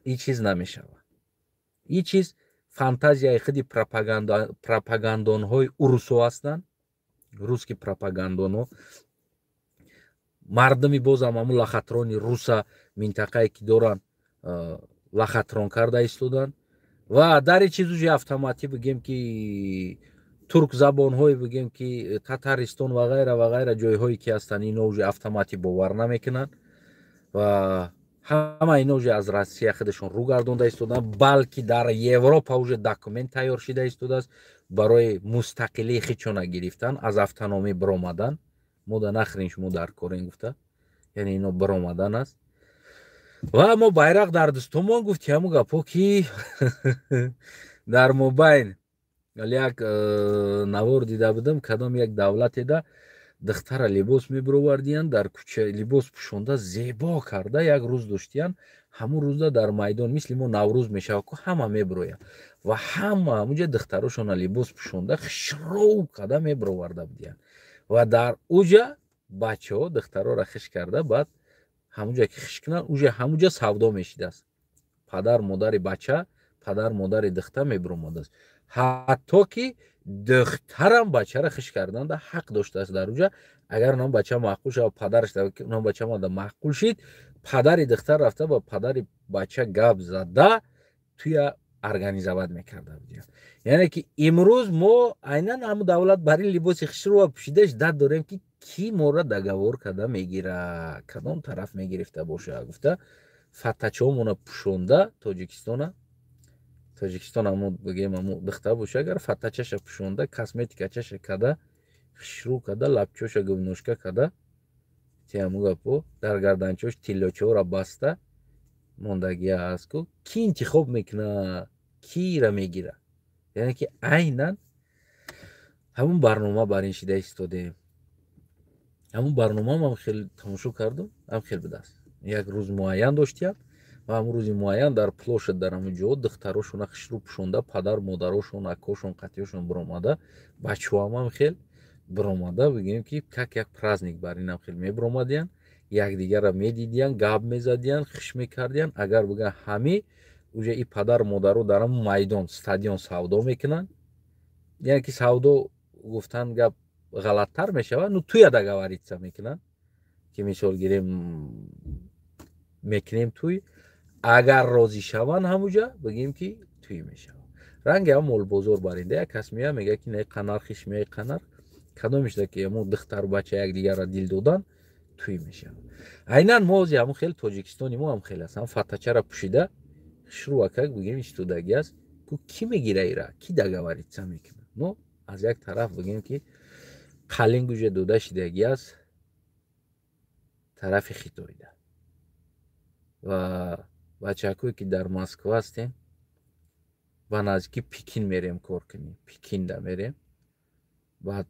Ин чиз намешавад. Ин чиз фантазияи худи пропагандонҳои урусо ҳастанд, русский пропагандонҳо. Мардуми бозам ҳамун лохотрони руса, минтақае ки доранд, лохотрон карда истоданд. Ва дар ин чиз уже автоматӣ, бигем ки туркзабонҳое, бигем ки Татаристон ва ғайра ва ғайра, ҷойҳое ки ҳастанд, ино уже автоматӣ бовар намекунанд ва ҳама ино уже аз Россия худашон рӯ гардонда истоданд. Балки дар Европа уже документ тайёр шида истодааст барои мустақилии худшона гирифтан, аз автономӣ биромадан. Мо да нахрен шумо дар корен гуфта, яъне ино биромадан аст. Ва мо байрақ дар дустумон гуфти, ҳамун гапҳо, ки дар мобайн як навор дида будам, кадом як давлатеда духтара либос мебировардиянд, дар кӯча либос пӯшонда, зебо карда, як рӯз доштиянд. Ҳамун рӯзда дар майдон, мисли мо Наврӯз мешавад ку, ҳама мебирояд ва ҳама ҳамунҷа духтарошона либос пӯшонда, хушрӯ карда мебироварда будиянд. Ва дар уҷа бачаҳо духтароро хиш карда, баъд ҳамунҷа ки хиш кунанд, уже ҳамунҷа савдо мешидааст. Падар модари бача, падар модари духтар мебиромадааст. Ҳатто ки духтарам бачаро хиш карданда ҳақ доштааст дар уҷа. Агар нам бача маъқул шава, падараш нам бача мада маъқул шид, падари духтар рафта ба падари бача гап зада, туя организовать мекарда будиям. Яъне ки имрӯз мо айнан ҳамун давлат бар ин либоси хушрӯа пӯшидаш дад дорем, ки кӣ моро договор карда мегира, кадом тараф мегирифта боша гуфта, фатачаҳомона пӯшонда Тоҷикистона. Тоҷикистон ҳамун, бигем, ҳамун духтар боша, агар фатачаша пӯшонда, косметикачаша када, хушрӯ када, лабчоша губножка када. Тиаму гапо дар гарданчош тиллочаҳоро баста мондагӣ аст ку, ки интихоб мекуна, кира мегира. Яъне ки айнан ҳамун барнома бар ин шида истодем. Ҳамун барномаам ҳам хел тамошо кардум, ҳам хел будааст. Як рӯз муайян доштиям ва ҳамун рӯзи муайян дар площадь, дар ҳамун ҷо духтарошона хушрӯ пӯшонда, падар модарошон, акошон, қатиёшон биромада, бачаҳоам ҳам хел биромада, бигӯем ки как як праздник бар инам хел мебиромадиянд, якдигарро медидиянд, гап мезадиянд, хуш мекардиянд. Агар бигӯянд, ҳами уже и падар модаро дар ҳамун майдон, стадион савдо мекунанд. Яъне ки савдо гуфтан гап ғалаттар мешавад, ну туя договориться мекунанд, ки мисол гирем, мекунем туй, агар розӣ шаванд, ҳамуҷа бигӯем ки туй мешавад. Ранги ҳам молбозор баринда, як кас меяд, мегӯяд ки не қанархиш меяй, қанарх кадомишда ки ҳамун духтару бача якдигарро дил додан, туй мешавад. Айнан мо ози ҳамун хел, Тоҷикистони мо ҳам хел аст. Ҳам фатачара пӯшида, хушрӯакак бигӯем, истодагӣ аст ку, кӣ мегира ира, кӣ договориться мекунад? Но аз як тараф бигӯем ки қалинг уже дода шидагӣ аст тарафи Хитоида. Ва бачакое ки дар Москва ҳастем, ба наздики Пекин мерем кор кунем, Пекинда мерем. Баъд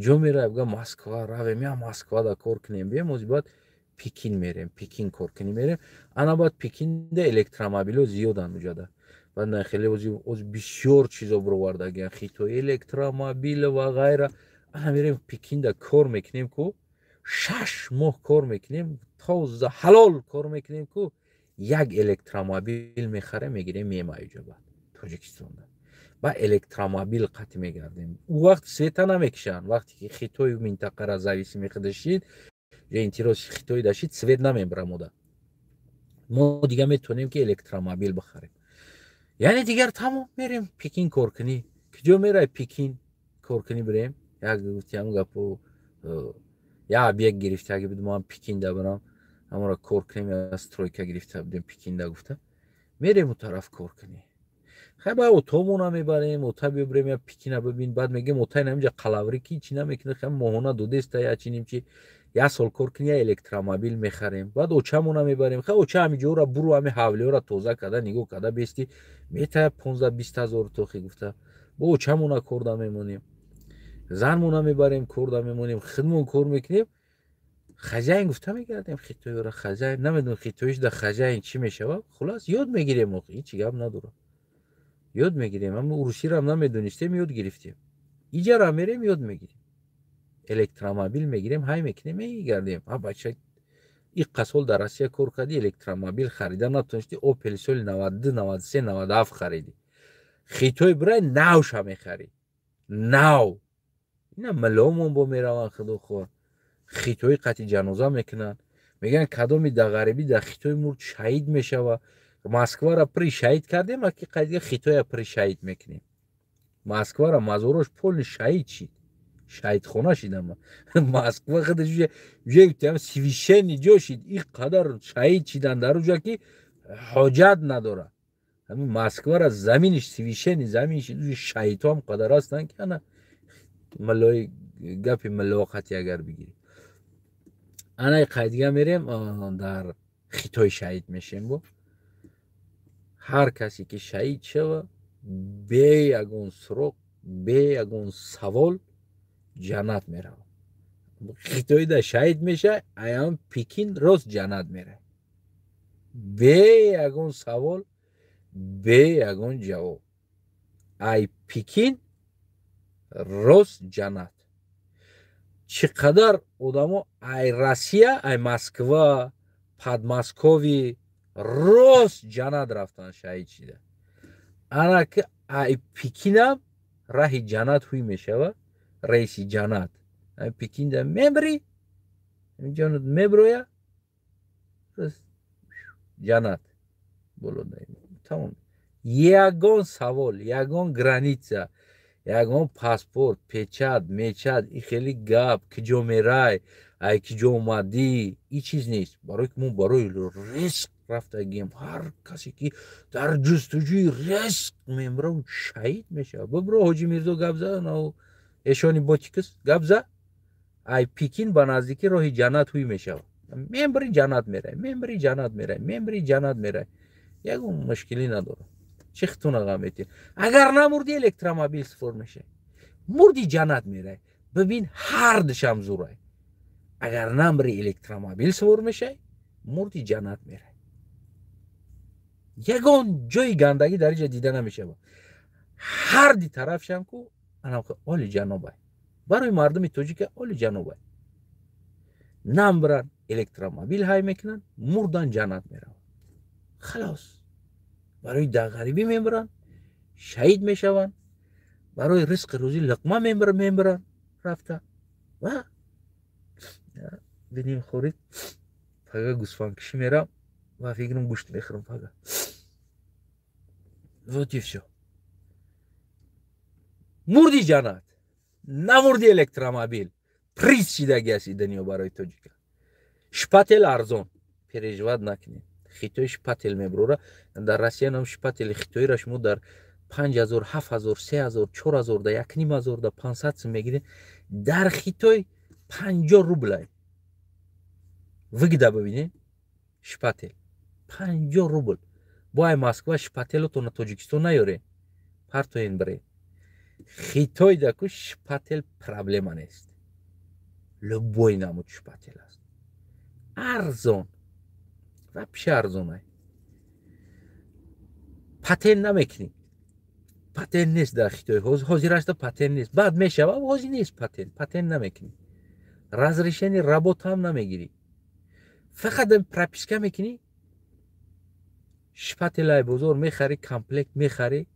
ҷо меравем, бигӯям Москва равем, я Москвада кор кунем, бием. Ози баъд Пекин мерем, Пекин кор кунем, мерем. Ана баъд Пекинда электромобилҳо зиёданд уҷада. Баъд на хеле ози бисёр чизо бировардагиан Хитой, электромобил ва ғайра. Ана мерем, Пекинда кор мекунем ку, 6 моҳ кор мекунем, тоза ҳалол кор мекунем ку, як электромобил мехарем, мегирем, мемай уҷа. Баъд Тоҷикистонда ба электромобил қатъ мегардем. Ӯ вақт света намекушанд. Вақте ки Хитою минтақара зависимый худашид, интерес Хитой дашид, свет намебара мода. Мо дига метавонем ки электромобил бихарем. Яъне дигар тамом, мерем Пекин кор кунӣ. Куҷо мерай Пекин кор кунӣ? Бирем, як гуфтиам гапо, як объект гирифтаги буд, мо Пекинда бирам, ҳамонро кор кунем, стройка гирифта будем Пекинда, гуфта мерем у тараф кор кунӣ. Хай, ба отомона мебарем, ота бибирем, я Пекина бибин. Баъд мегем, ота инаминҷа қалаври ки чӣ намекунад, хай моҳона додеста, я чиним чи, як сол кор кунӣ, я электромобил мехарем. Баъд очамона мебарем. Хай, оча ҳамиҷоро буру, ҳами ҳавлиёро тоза карда, нигоҳ карда бести, метая 15-20 ҳазор тохи, гуфта бо очамона корда мемонем, занмона мебарем, корда мемонем, худмон кор мекунем, хозяин гуфта мегардем хитоёра. Хозяин, намедонам, хитоиш да хозяин чӣ мешавад. Хулас, ёд мегирем, охи ҳечи гап надорам, ёд мегирем. Ама урусиро намедонистем, ёд гирифтем. Иҷара мерем, ёд мегирем, электромобил мегирем, ҳай мекунем, мегардем. А бача, иққа сол дар Россия кор кардӣ, электромобил харида натонисти, Опели соли 92, 93, 97 харидӣ. Хитой бирай, навша мехарӣ, нав. Ина миллиомон бо мераванд, худохоҳ, хитои қатъи ҷаноза мекунанд. Мегӯянд, кадоми да ғарибӣ дар Хитой мурд, шаҳид мешава. Москвара при шаҳид кардем, аки қайдига Хитоя при шаҳид мекунем. Москвара мазорош полный шаҳид шид, шаҳидхона шидам. Москва худаш священный ҷо шид, ин қадар шаҳид шидан дар уҷа ки ҳоҷат надорад. Ҳамин Москвара заминиш священный замин шид, шаҳидҳо ҳам қадар ҳастанд ки ана миллои гапи миллоқати агар бигирӣ, анаи қайдига мерем, дар Хитой шаҳид мешем. Бо ҳар касе ки шаҳид шава, бе ягон суроғ, бе ягон савол ҷаннат меравад. Хитоида шаҳид меша, аям Пекин рост ҷаннат меравад, бе ягон савол, бе ягон ҷавоб. Ай Пекин рост ҷаннат. Чӣ қадар одамо ай Россия, ай Москва, Подмосковье рост ҷаннат рафтан, шаҳид шида. Ана ки ай Пекинам раҳи ҷаннат ҳуй мешава, рейси ҷаннат. Пекинда мебри, ҷонат меброя, ҷаннат боло, тамом. Ягон савол, ягон граница, ягон паспорт, печать мечать, и хеле гап, киҷо мерай, ай киҷо омадӣ, и чиз нест. Барои ки мо барои ризқ рафтагием. Ҳар касе ки дар ҷустуҷӯи ризқ мемра, шаҳид мешавад. Бибро, Ҳоҷи Мирзо гап за, эшони ботикс гап за. Ай Пекин ба наздикӣ роҳи ҷаннат ҳуй мешавад. Мембри ҷаннат мерай, мембри ҷаннат мерай, мембри ҷаннат мерай. Ягон мушкилӣ надорад. Чӣ хитуна ғам метиҳ? Агар намурди, электромобил сифор мешавӣ. Мурди, ҷаннат мерай. Бибин, ҳар душам зурай. Агар намри, электромобил сувор мешавӣ, мурди, ҷаннат мерай. Ягон ҷои гандагӣ дар инҷа дида намешавад. Ҳар ди тарафшам ку анам оли ҷанобай. Барои мардуми тоҷика оли ҷанобай. Намбран, электромобил ҳай мекунанд, мурдан, ҷаннат мераванд. Халос. Барои ғарибӣ мемиранд, шаҳид мешаванд, барои ризқи рӯзӣ луқма мемиранд рафта. Ва бинем, хӯрид, пага гӯсфандкушӣ мерам ва фикрам, гӯшт мехӯрам пага. Вот и всё. Мурди, ҷаннат, намурди, электромобил. Приз шидаги аст и дунё барои тоҷика. Шпатель арзон, переживать накунед. Хитой шпатель мебурора. Дар Россия нам шпатели хитоиро шумо дар 5000, 7000, 3000, 4000 да, 1500 да, 500 сум мегиред. Дар Хитой 50 рублай. Выгода бибинед, шпатель 50 рубл. Бо ай Москва шпателотона Тоҷикистон наёре, партоен, бире. Хитой даку шпатель проблема нест, любой намуд шпатель аст, арзон, вообще арзонай. Патент намекунӣ, патент нест дар Хитой. Ҳозирашда патент нест, баъд мешава, ҳозир нест патент. Патент намекунӣ, разрешение работа ҳам намегирӣ, фақат прописка мекунӣ. Шпателай бозор мехарӣ, комплект мехарӣ,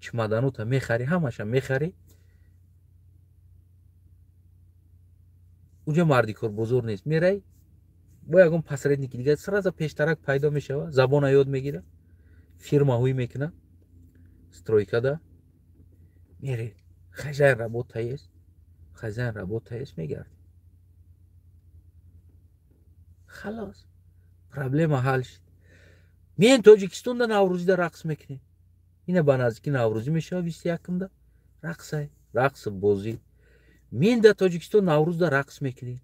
чемоданота мехарӣ, ҳамаша мехарӣ. Уҷа мардикор бозор нест, мерай бо ягон посредники дигар, сразу пештарак пайдо мешава, забона ёд мегира, фирма ҳуй мекуна, стройкада мере, хозяин работа есть, хозяин работа есть, мегарди. Халос, проблема ҳал шид. Миен Тоҷикистонда наврӯзида рақс мекунем. Ина ба наздики наврӯзӣ мешава, 21-умда рақсай, рақси бозӣ. Миен дар Тоҷикистон наврӯзда рақс мекунем,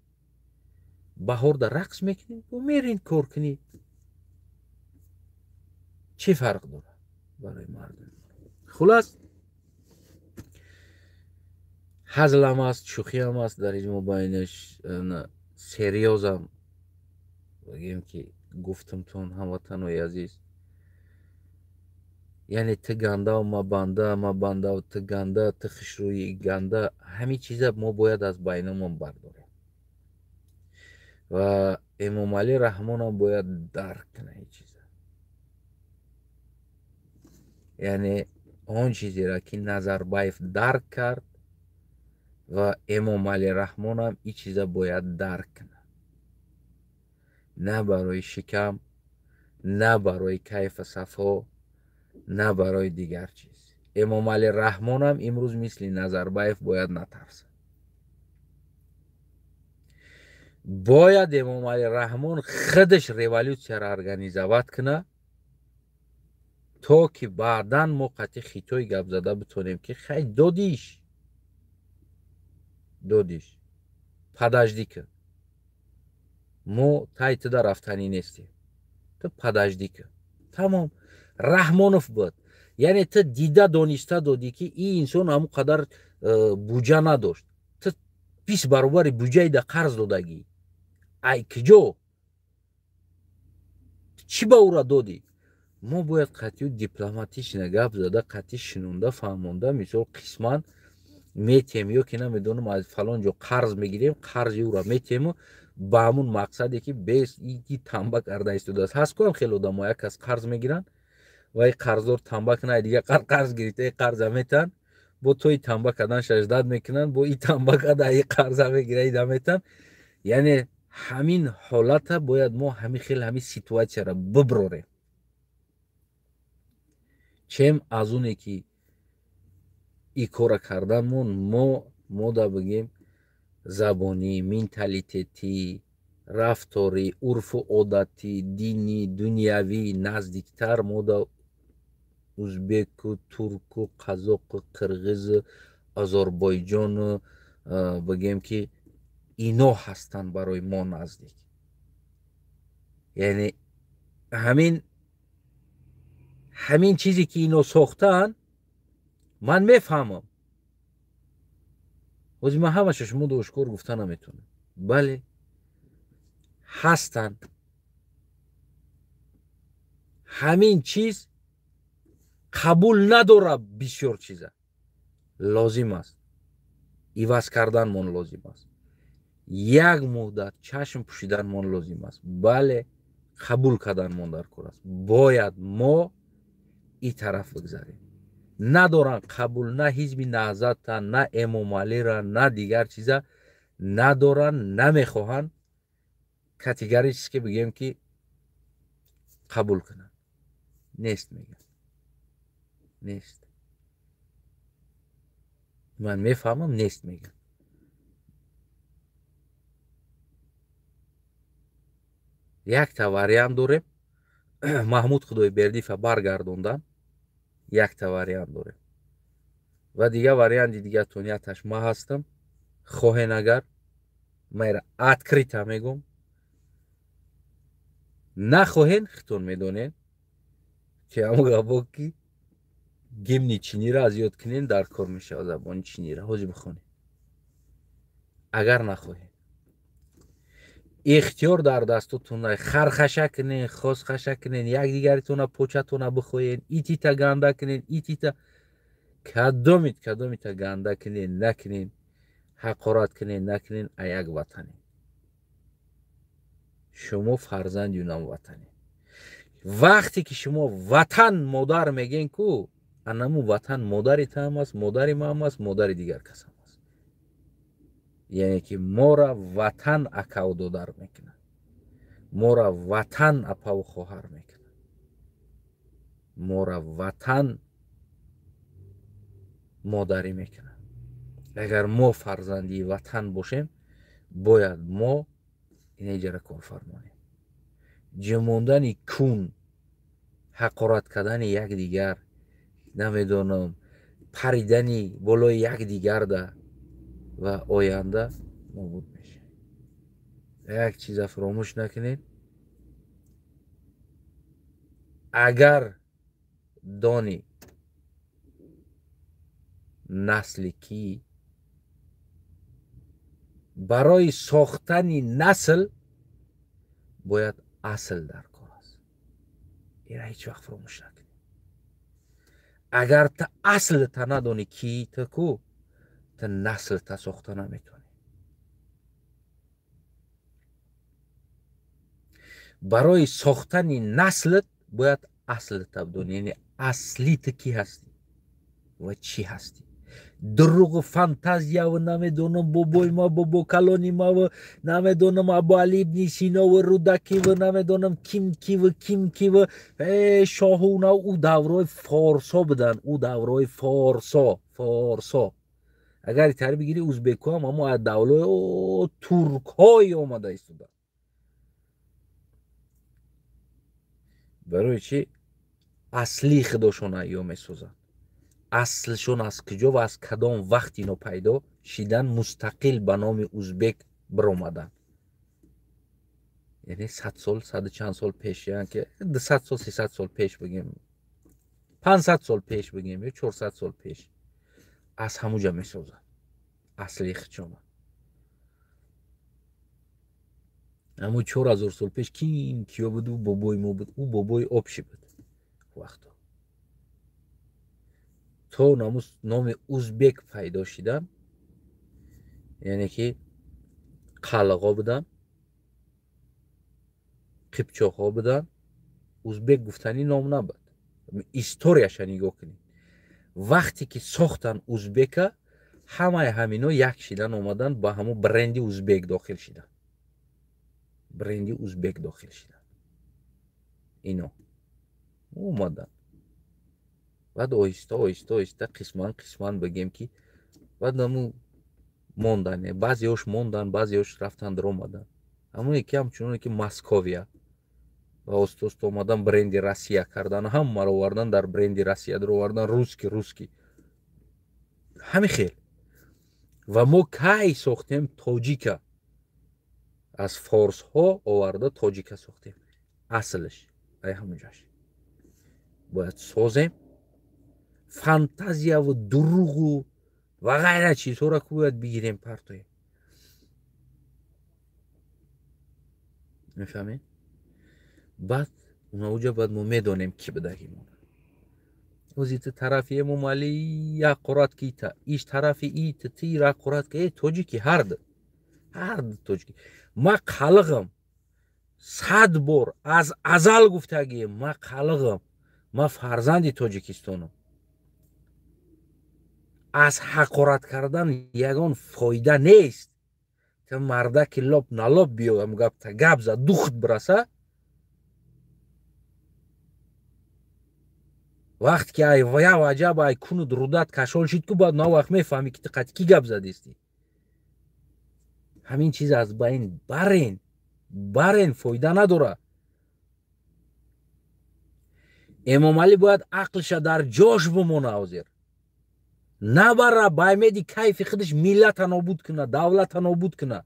баҳорда рақс мекунем, бо мерин кор кунӣ. Чӣ фарқ дорад барои мардум? Хулас, ҳазлам аст, шӯхиам аст, дар ин мобайнаш серьёзам бигем, ки гуфтамтон, ҳамватанои азиз, яъне ту гандау, ма банда, ма бандау, ту ганда, ту хушрӯи ганда, ҳамин чиза мо бояд аз байнамон бардорем. Ва Эмомалӣ Раҳмонам бояд дарк кунад ин чиза, яъне он чизеро, ки Назарбаев дарк кард, ва Эмомалӣ Раҳмонам ин чиза бояд дарк кунад. На барои шикам, на барои кайфа сафо, на барои дигар чиз. Эмомалӣ Раҳмонам имрӯз мисли Назарбаев бояд натарсад. Бояд Эмомалӣ Раҳмон худаш революсияро организовать кунад, то ки баъдан мо қатъи Хитой гап зада битонем, ки хай, додиш, додиш, подожди кун, мо тай туда рафтанӣ нестем, ту подожди кун. Тамом. Раҳмонов буд, яъне ту дида дониста додӣ, ки ин инсон ҳамон қадар буҷа надошт, ту 20 баробари буҷаида қарз додагӣ. Ай киҷо, чӣ ба ӯра додӣ? Мо бояд қатъию дипломатично гап зада, қатъи шинонда, фаҳмонда, мисол, қисман метиҳем ё ки намедонам, аз фалон ҷо қарз мегирем, қарзи ӯра метиҳему ба ҳамун мақсаде, ки бес ки тамба карда истодааст. Ҳаст куам хеле одамо, як кас қарз мегиранд ва и қарздор тамба кунад, дигар қарз гирифта, қарза метаҳанд, бо тои тамба кардан шаждат мекунанд, бо и тамба карда, и қарза мегира, ида метаҳанд. Яъне ҳамин ҳолата бояд мо ҳамин хел, ҳамин ситуатсияро биброрем, чем аз оне ки и кора карданмон мо да бигем, забонӣ, менталитетӣ, рафторӣ, урфу одатӣ, динӣ, дунявӣ наздиктар мо да узбеку, турку, қазоқу, қирғизу, озарбойҷону, бигем, ки Ино ҳастанд барои мо наздик. Яъне ҳамин чизе ки ино сохтаанд, ман мефаҳмам. Ҳозир ман ҳамаша шумо ошкор гуфта наметавонам. Бале, ҳастанд. Ҳамин чиз қабул надорад, бисёр чиза лозим аст, иваз карданмон лозим аст, як муддат чашм пӯшиданмон лозим аст. Бале, қабул карданмон дар кор аст. Бояд мо и тараф бигзарем. Надоранд қабул на ҳизби Наҳзата, на Эмомалира, на дигар чиза надоранд, намехоҳанд категорически бигем ки қабул кунанд. Нест мегӯянд, нест. Ман мефаҳмам, нест мегӯянд. Якта вариант дорем, Маҳмуд Худойбердиева баргардондан, якта вариант дорем. Ва дигар варианти дигартон яташ ма ҳастам. Хоҳен агар, майра открыто мегӯм, нахоҳен хитон медонед ки ҳамон гапо ки гимни чиниро аз ёд кунен, дар кор мешавад забони чиниро ҳозир бихонед. Агар нахоҳед, ихтиёр дар дастотон, хархаша кунен, хосхаша кунен, якдигаритона початона бихоҳен, итита ганда кунен, итита кадомит кадомита ганда кунен, накунен, ҳақорат кунен, накунен, а як ватане. Шумо фарзанди унам ватане. Вақте ки шумо ватан модар мегӯен ку, анаму ватан модари таам аст, модари маам аст, модари дигар касам аст. Яъне ки мора ватан акаву додар мекунад, мора ватан апаву хоҳар мекунад, мора ватан модарӣ мекунад. Агар мо фарзандии ватан бошем, бояд мо инеҷара корфармонем. Ҷимондани кун, ҳақорат кардани якдигар, намедонам, паридани болои якдигарда ва оянда нобуд мешавад. Як чиза фаромӯш накунед, агар дони насли кӣ, барои сохтани насл бояд асл дар кор аст. Ира ҳеҷ вақт фаромӯш накунед. Агар та аслта надонӣ кӣ ту ку, та наслта сохта наметавонӣ. Барои сохтани наслт бояд аслта бидонӣ, яъне асли ту кӣ ҳастӣ ва чӣ ҳастӣ. Дурӯғу фантазияву намедонам бобои ма, бобо калони маву намедонам Абу Али ибни Синову Рудакиву намедонам ким киву ким киву шоҳуна. Ӯ даврои форсо буданд, ӯ даврои форсо. Агар тари бигирӣ, узбекҳоам амо аз давлаи туркҳое омада истоданд. Барои чи асли худошона ё месозанд? Аслшон аз куҷо ва аз кадом вақт ино пайдо шидан, мустақил ба номи узбек биромаданд? Яъне 100 сол, саду чанд сол пеш, ки 200 сол, 300 сол пеш бигем, 500 сол пеш бигем ё 400 сол пеш, аз ҳамуҷа месозанд асли хичома. Ҳамун 4000 сол пеш ким киё буд? Ӯ бобои мо буд, ӯ бобои обши буд вақто. То номи узбек пайдо шидан, яъне ки қалғо буданд, қипчоқҳо буданд, узбек гуфтани ном набуд. Историяша нигоҳ кунед. Вақте ки сохтан узбека, ҳамаи ҳамино як шидан омадан, ба ҳамун бренди узбек дохил шидан. Бренди узбек дохил шидан. Ино омадан. Баъд оҳиста оҳиста оҳиста қисман қисман бигем ки баъд наму мондан, баъзеҳош мондан, баъзеҳош рафтан даромадан. Ҳамоне ки ҳамчуноне ки Московия ва оста оста омадан бренди Россия кардан, ҳамаро овардан дар бренди Россия даровардан, русский русский. Ҳамин хел. Ва мо кай сохтем тоҷика? Аз форсҳо оварда тоҷика сохтем. Аслиш ай ҳамунҷаш. Бояд созем. Фантазияву дуруғу ва ғайра чизҳоро ку бояд бигирем, партоем. Мефаҳмед? Баъд унаоҷа баъд мо медонем ки будагимон. Ози ту тарафи Эмомалӣ як қурат ки та, иш тарафи и ту ти як қурат ки тоҷики ҳарду. Ҳарду тоҷики. Ма қалиғам. 100 бор аз азал гуфтагием, ма қалиғам. Ма фарзанди Тоҷикистонам. Аз ҳақорат кардан ягон фоида нест. Ту мардаки лоб налоб биё, ам гапта гап зад, духт бираса. Вақт ки ай я ваҷаб ай куну рудат кашол шид ку, баъд на вақт мефаҳмӣ ки ту қати кӣ гап задистӣ. Ҳамин чиз аз байн барен, барен фоида надора. Эмомалӣ бояд ақлша дар ҷош бимона ҳозир. Набара баймеди кайфи худаш миллата нобуд куна, давлата нобуд куна.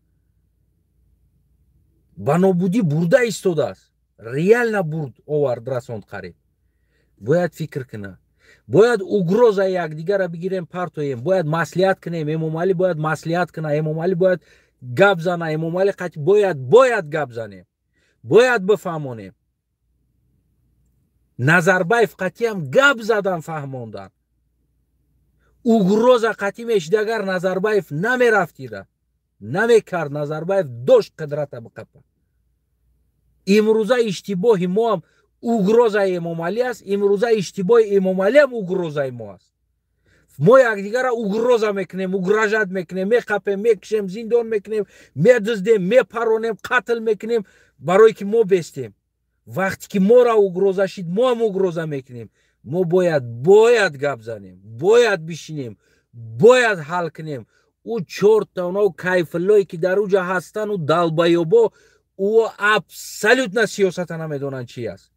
Ба нобудӣ бурда истодааст. Реально бурд овард, расонд қариб. Бояд фикр куна. Бояд угроза якдигарро бигирем, партоем. Бояд маслиҳат кунем. Эмомалӣ бояд маслиҳат куна. Эмомалӣ бояд гап зана. Эмомалӣ қатъ бояд гап занем. Бояд бифаҳмонем. Назарбаев қатъиам гап задан фаҳмондан. Угроза қатъӣ мешид, агар Назарбаев намерафтида, намекард. Назарбаев дошт қудрата биқапа. Имрӯза иштибоҳи мо ҳам угрозаи Эмомалӣ аст. Имрӯза иштибоҳи Эмомалӣ ҳам угрозаи мо аст. Мо якдигарро угроза мекунем, угрожать мекунем, меқапем, мекушем, зиндон мекунем, медуздем, мепаронем, қатл мекунем, барое ки мо бестем. Вақте ки моро угроза шид, мо ҳам угроза мекунем. Мо бояд гап занем, бояд бишинем, бояд ҳал кунем. Ӯ чорта оно кайфлое ки дар уҷа ҳастанд, ӯ далбаёбо, ӯ абсолютно сиёсата намедонанд чи аст.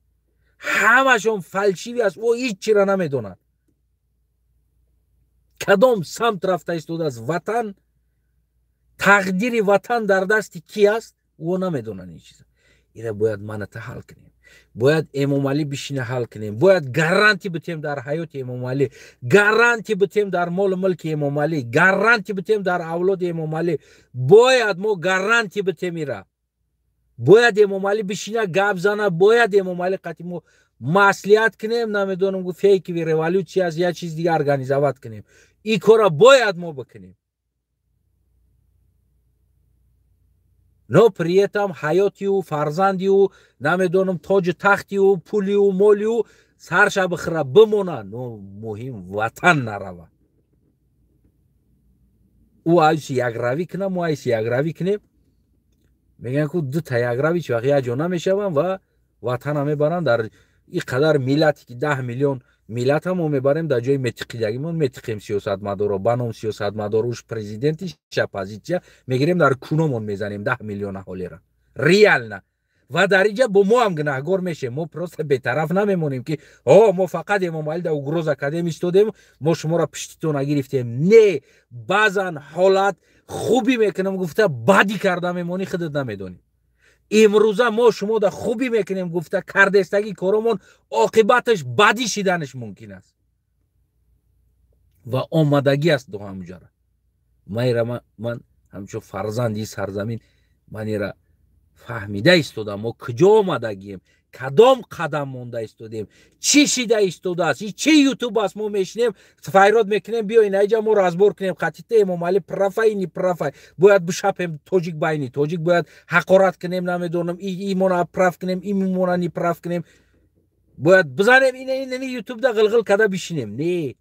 Ҳамашон фалшиви аст, ӯ ҳеҷ чиро намедонанд. Кадом самт рафта истодааст ватан, тақдири ватан дар дасти ки аст, ӯ намедонанд ин чиза. Ира бояд маната ҳал кунем. Бояд Эмомалӣ бишина ҳал кунем. Бояд гаранти битем дар ҳаёти Эмомалӣ, гаранти битем дар молу мулки Эмомалӣ, гаранти битем дар авлоди Эмомалӣ. Бояд мо гаранти битем ира. Бояд Эмомалӣ бишина гап зана, бояд Эмомалӣ қатъи мо маслиҳат кунем, намедонам гу фейкови революция аст, я чиз дига организовать кунем. Ин кора бояд мо бикунем. Но при этом ҳаёти ӯ, фарзанди ӯ, намедонам тоҷу тахти ӯ, пули ӯ, моли ӯ сарша бихӯра бимона, но муҳим ватан нарава. Ӯ айси якравӣ куна, мо айси якравӣ кунем. Мегӯянд ку дута якравӣ ҳеҷ вақт як ҷо намешаванд ва ватана мебаранд дар ин қадар миллате ки 10 миллион миллата мо мебарем дар ҷои метиқидагимон, метиқем сиёсатмадоро, ба ном сиёсатмадор, уш президенти оппозитсия мегирем, дар куномон мезанем 10 миллион аҳолиро. Реально. Ва дар инҷа бо мо ҳам гунаҳгор мешем. Мо просто бетараф намемонем ки о мо фақат Эмомалӣ да угроза кардем истодем, мо шуморо пиштитон нагирифтем. Не, баъзан ҳолат хубӣ мекунам гуфта бадӣ карда мемонӣ, худат намедонӣ. Имрӯза мо шумо да хубӣ мекунем гуфта кардестагӣ коромон оқибаташ бадӣ шиданаш мумкин аст ва омадагӣ аст ду ҳамуҷара. Ман ҳамчун фарзанди сарзамин ман ира фаҳмида истодам, мо куҷо омадагием, кадом қадам монда истодем, чӣ шида истодааст, чӣ ютуб аст, мо мешинем файрод мекунем, биё инаиҷа мо разбор кунем, қатита Эмомалӣ прафай не прафай, бояд бишапем тоҷик байни тоҷик, бояд ҳақорат кунем, намедонам имона прав кунем, имона не прав кунем, бояд бизанем ина ютубда ғилғил карда бишинем. Не,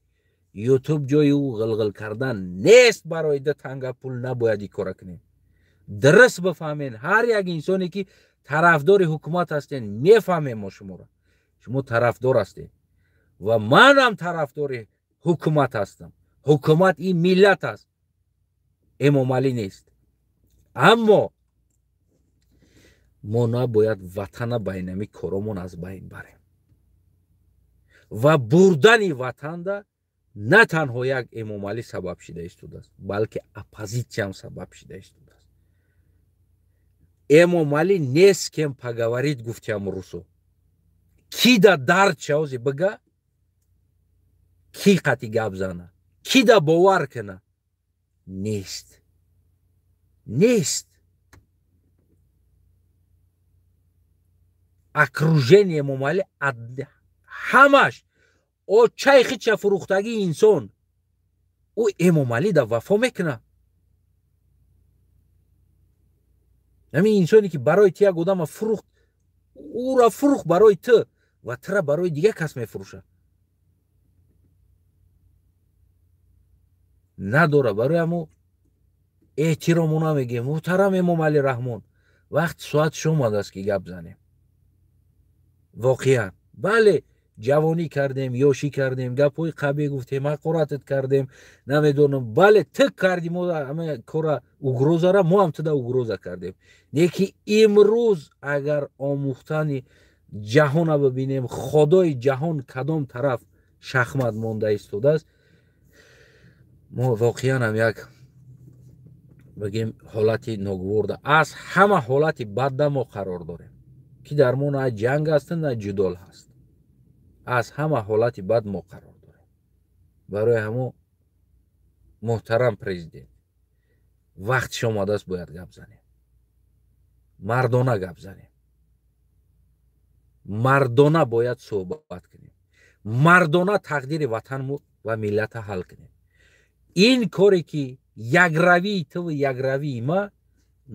ютуб ҷои ӯ ғилғил кардан нест. Барои ду танга пул набояд ин кора кунем. Дуруст бифаҳмен, ҳар як инсоне ки тарафдори ҳукумат ҳастен, мефаҳмем мо шуморо. Шумо тарафдор ҳастед ва манам тарафдори ҳукумат ҳастам. Ҳукумат ин миллат аст, Эмомалӣ нест. Аммо мо набояд ватана байнами коромон аз байн барем. Ва бурдани ватанда на танҳо як Эмомалӣ сабаб шида истодааст, балки оппозитсиям сабаб шида истодааст. Эмомалӣ не с кем поговорить, гуфтиам русо. Ки да дард шавози бига, ки қати гап зана, ки да бовар кина, нест, нест. Окружение Эмомалӣ ҳамаш очаи хича фурӯхтагии инсон, ӯ Эмомалӣ да вафо мекуна. Ҳамин инсоне ки барои ту як одама фурӯхт, ӯра фурӯхт барои ту ва тура барои дигар кас мефурӯшад. Надора. Барои ҳамо эҳтиромона мегӯем, муҳтарам Эмомалӣ Раҳмон, вақти соатш омадааст ки гап занем. Воқеан бале, ҷавонӣ кардем, ёшӣ кардем, гапҳои қабеҳ гуфтем, ҳақоратат кардем, намедонам, бале, ту кардӣ мо ҳама кора, угрозара мо ҳам туда угроза кардем. Не ки имрӯз агар омӯхтани ҷаҳона бибинем, худои ҷаҳон кадом тараф шахмат монда истодааст, мо воқеан ҳам як бигем ҳолати ногуворда, аз ҳама ҳолати бадда мо қарор дорем, ки дар мо на ҷанг аст, на ҷудол ҳаст. Аз ҳама ҳолати бад мо қарор дорем. Барои ҳамо муҳтарам президент, вақтиш омадааст, бояд гап занем, мардона гап занем, мардона бояд суҳбат кунем, мардона тақдири ватанму ва миллата ҳал кунем. Ин коре ки якравии ту ва якравии ма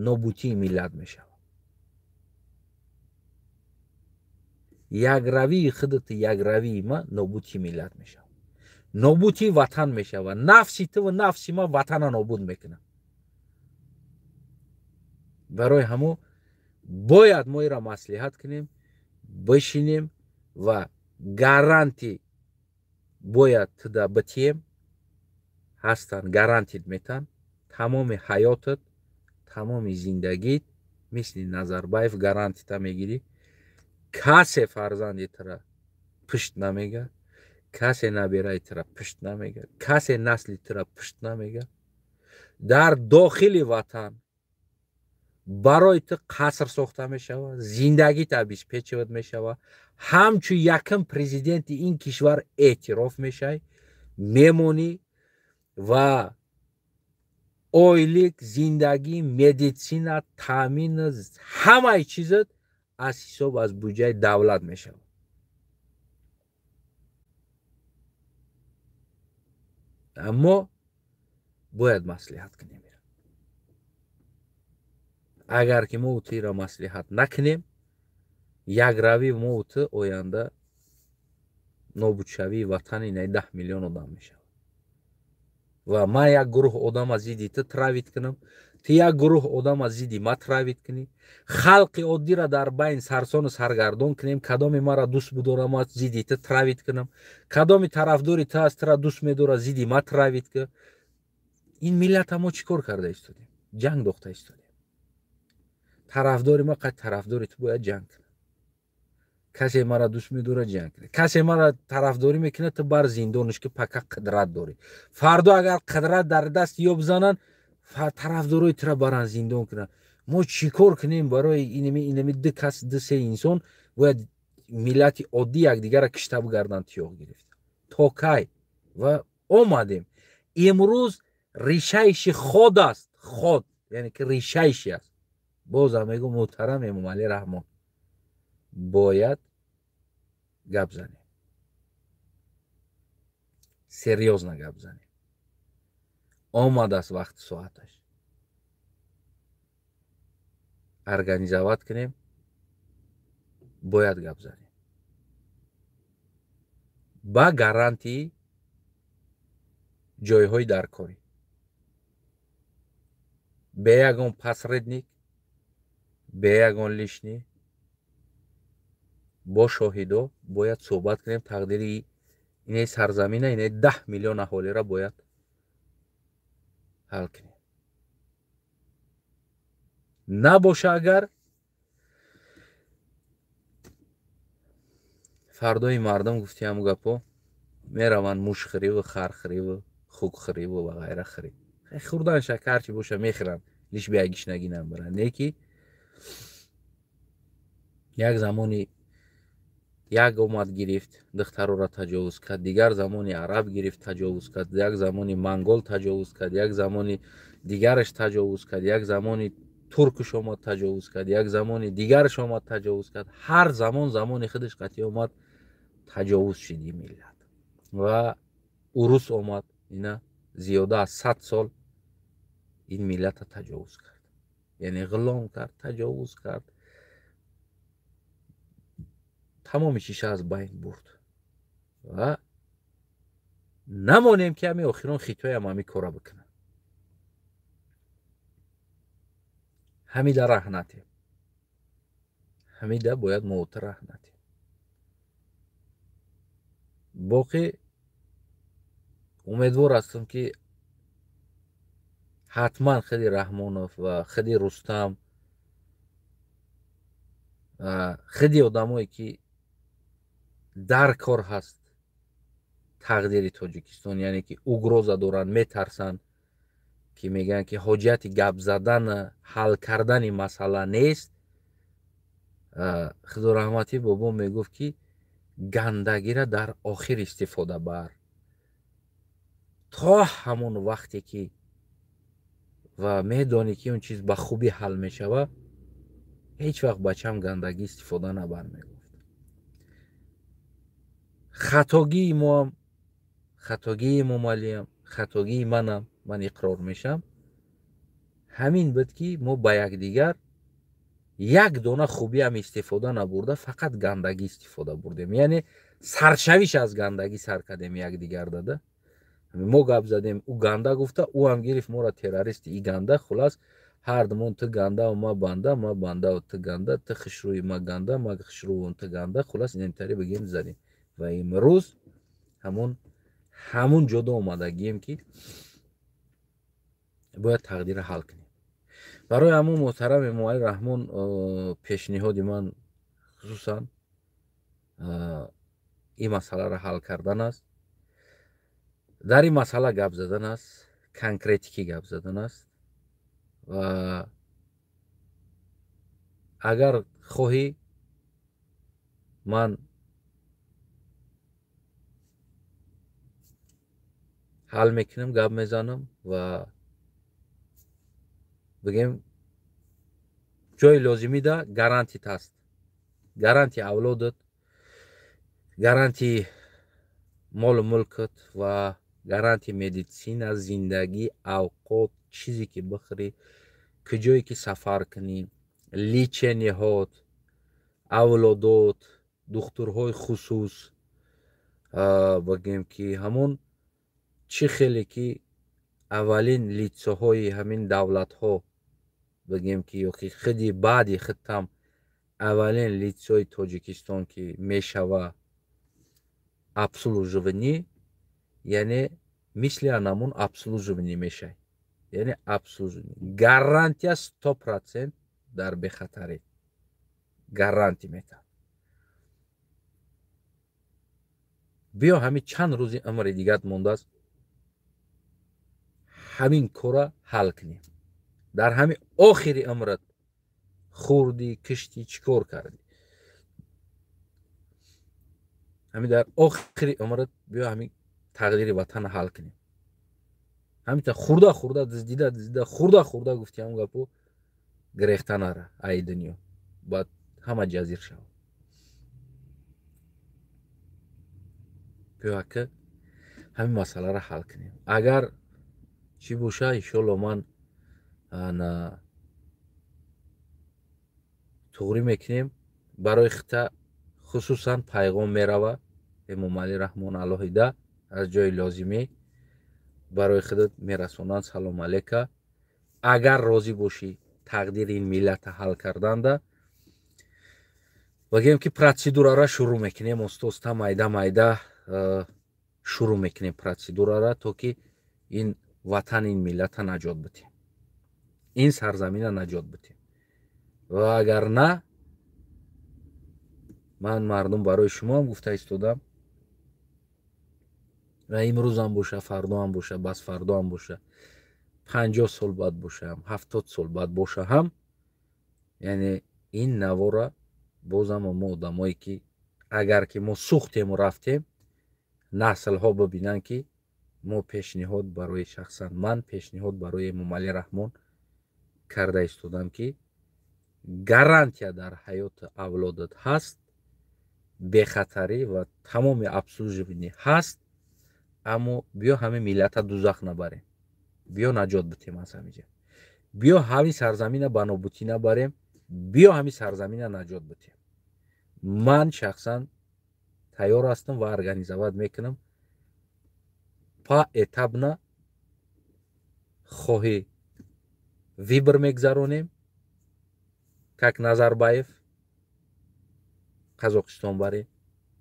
нобудии миллат мешавад. Якравии худату якравии ма нобудии миллат мешавад, нобудии ватан мешавад. Нафси ту ва нафси ма ватана нобуд мекунад. Барои ҳамо бояд мо ира маслиҳат кунем, бишинем ва гаранти бояд туда битием. Ҳастанд гарантит метан, тамоми ҳаётат, тамоми зиндагит мисли Назарбаев гарантита мегирӣ. Касе фарзанди тура пушт намега, касе набираи тура пушт намега, касе насли тура пушт намега. Дар дохили ватан барои ту қаср сохта мешавад, зиндагит обеспечивать мешавад, ҳамчун якум президенти ин кишвар эътироф мешавӣ, мемонӣ ва ойлик, зиндагӣ, медицина, таъмин, ҳамаи чизат аз ҳисоб аз буҷаи давлат мешавад. Аммо бояд маслиҳат кунем. Агар ки мо тира маслиҳат накунем, якравӣ мо ту оянда нобудшавии ватани 10 миллион одам мешавад. Ва ман як гурӯҳ одам аз зидди ту травит кунам, ту як гурӯҳ одам аз зидди ма травит кунӣ, халқи оддиро дар байн сарсону саргардон кунем, кадоми маро дӯст бидорам аз зидди ту травит кунам, кадоми тарафдори ту аст тура дӯст медорад зидди ма травит кун. Ин миллата мо чӣ кор карда истодем? Ҷанг дохта истодем. Тарафдори ма қад тарафдори ту бояд ҷанг кунад. Касе мара дӯст медорад ҷанг кунад, касе мара тарафдорӣ мекунад, ту бар зиндонаш ки пака қудрат дорӣ. Фардо агар қудрат дар даст ё бизананд, тарафдорои тура баранд зиндон кунанд. Мо чӣ кор кунем барои инами ду кас, ду се инсон бояд миллати оддӣ якдигарро кишта бигарданд, тиёқ гирифта то кай? Ва омадем имрӯз решаиши ход аст, ход яъне ки решаиши аст. Бозам мегӯм, муҳтарам Эмомалӣ Раҳмон, бояд гап занем, серьёзно гап занем. Омадааст вақти соаташ, организовать кунем, бояд гап занем ба гарантии ҷойҳои даркорӣ, бе ягон посредник, бе ягон лишний, бо шоҳидо бояд суҳбат кунем. Тақдири инаи сарзамина, инаи 10 миллион аҳолиро бояд ҳал кунем. Набоша агар фардои мардум гуфти ҳаму гапо мераванд мушхӯриву хархӯриву хукхӯриву ва ғайра хӯрӣ. Хӯрдан шакар чи боша мехӯранд, лиш биягишнагӣ набаранд. Не ки Як замони як омад гирифт, духтарора таҷовуз кард, дигар замони араб гирифт, таҷовуз кард, як замони монгол таҷовуз кард, як замони дигараш таҷовуз кард, як замони туркш омад таҷовуз кард, як замони дигараш омад таҷовуз кард. Ҳар замон замони худаш қатъи омад таҷовуз шид ин миллат. Ва урус омад, ина зиёда аз 100 сол ин миллата таҷовуз кард, яъне ғулом кард, таҷовуз кард, тамоми чиша аз байн бурд. Ва намонем ки ҳами охирон хитоям ҳами кора бикунад. Ҳамида раҳ натем, ҳамида бояд моута раҳ натем. Боқӣ умедвор ҳастам, ки ҳатман худи Раҳмонов ва худи Рустам, худи одамое ки дар кор ҳаст тақдири Тоҷикистон, яъне ки угроза доранд, метарсанд, ки мегӯянд ки ҳоҷияти гап задан, ҳал кардани масъала нест. Худо раҳматӣ бобо мегуфт, ки гандагира дар охир истифода бар, то ҳамон вақте ки ва медонӣ ки он чиз ба хубӣ ҳал мешавад, ҳеҷ вақт бачам гандагӣ истифода набар, мегуфт. Хатогии моам, хатогии Эмомалиам, хатогии манам, ман иқрор мешам, ҳамин буд, ки мо ба якдигар як дона хубиам истифода набурда, фақат гандагӣ истифода бурдем. Яъне саршавиш аз гандагӣ сар кардем якдигар дада. Мо гап задем, ӯ ганда гуфта, ӯ ҳам гирифт моро террористи и ганда. Хулас, ҳардумон ту гандаву ма банда, ма бандаву ту ганда, ту хушрӯи ма ганда, ма хушрӯвун ту ганда. Хулас, интари бигем задем. Ва имрӯз ҳамун ҷода омадагием, ки бояд тақдирро ҳал кунем. Барои ҳамун муҳтарам Эмомалӣ Раҳмон пешниҳоди ман хусусан ин масъаларо ҳал кардан аст, дар ин масъала гап задан аст, конкретикӣ гап задан аст. Ва агар хоҳӣ, ман ҳал мекунам, гап мезанам ва бигем ҷои лозимида гарантит ҳаст, гаранти авлодат, гаранти молу мулкат ва гаранти медитсина, зиндагӣ, авқот, чизе ки бихӯрӣ, куҷое ки сафар кунӣ, лечениҳот, авлодот, духтурҳои хусус, бигем ки ҳамон чӣ хеле ки аввалин лицоҳои ҳамин давлатҳо, бигем ки ё ки худи баъди худтам аввалин лицои Тоҷикистон ки мешава обслуживание, яъне мисли анамун обслуживание мешавад, яъне обслуживание гарантия 100% дар бехатарӣ гарантӣ метаҳад. Биё ҳамин чанд рӯзи умри дигат мондааст, ҳамин кора ҳал кунем. Дар ҳамин охири умрат хӯрдӣ, киштӣ, чӣ кор кардӣ, ҳамин дар охири умрат биё ҳамин тақдири ватанро ҳал кунем. Ҳаминта хурда хурда дуздида дуздида хурда хурда гуфти ҳамон гапо гирехта нара ай дунё, баъд ҳама ҷазир шавад. Биё ака ҳамин масъаларо ҳал кунем. Агар чӣ боша, иншолло ман туғрӣ мекунем. Барои хита хусусан пайғом мерава Эмомалӣ Раҳмон алоҳида аз ҷои лозимӣ барои худат мерасонанд. Салом алейка. Агар розӣ бошӣ тақдири ин миллата ҳал карданда, бигем ки процедурара шурӯъ мекунем, оста оста майда майда шурӯъ мекунем процедурара, то ки ин ватан, ин миллата наҷот битем, ин сарзамина наҷот битем. Ва агар на, ман мардум барои шумоам гуфта истодам, ва имрӯзам боша, фардоам боша, бас фардоам боша, 50 сол баъд бошам, 70 сол баъд боша ҳам Яъне ин навора бозам мо одамое, ки агар ки мо сӯхтему рафтем, наслҳо бибинанд, ки мо пешниҳод барои, шахсан ман пешниҳод барои Эмомалӣ Раҳмон карда истодам, ки гарантия дар ҳаёти авлодат ҳаст, бехатарӣ ва тамоми обслуживание ҳаст, аммо биё ҳамин миллата дузах набарем, биё наҷот битем аз ҳамиҷа, биё ҳамин сарзамина ба нобудӣ набарем, биё ҳамин сарзамина наҷот битем. Ман шахсан тайёр ҳастам ва организовать мекунам поэтапно. Хоҳӣ, выбор мегзаронем, как Назарбаев Қазоқистон барем,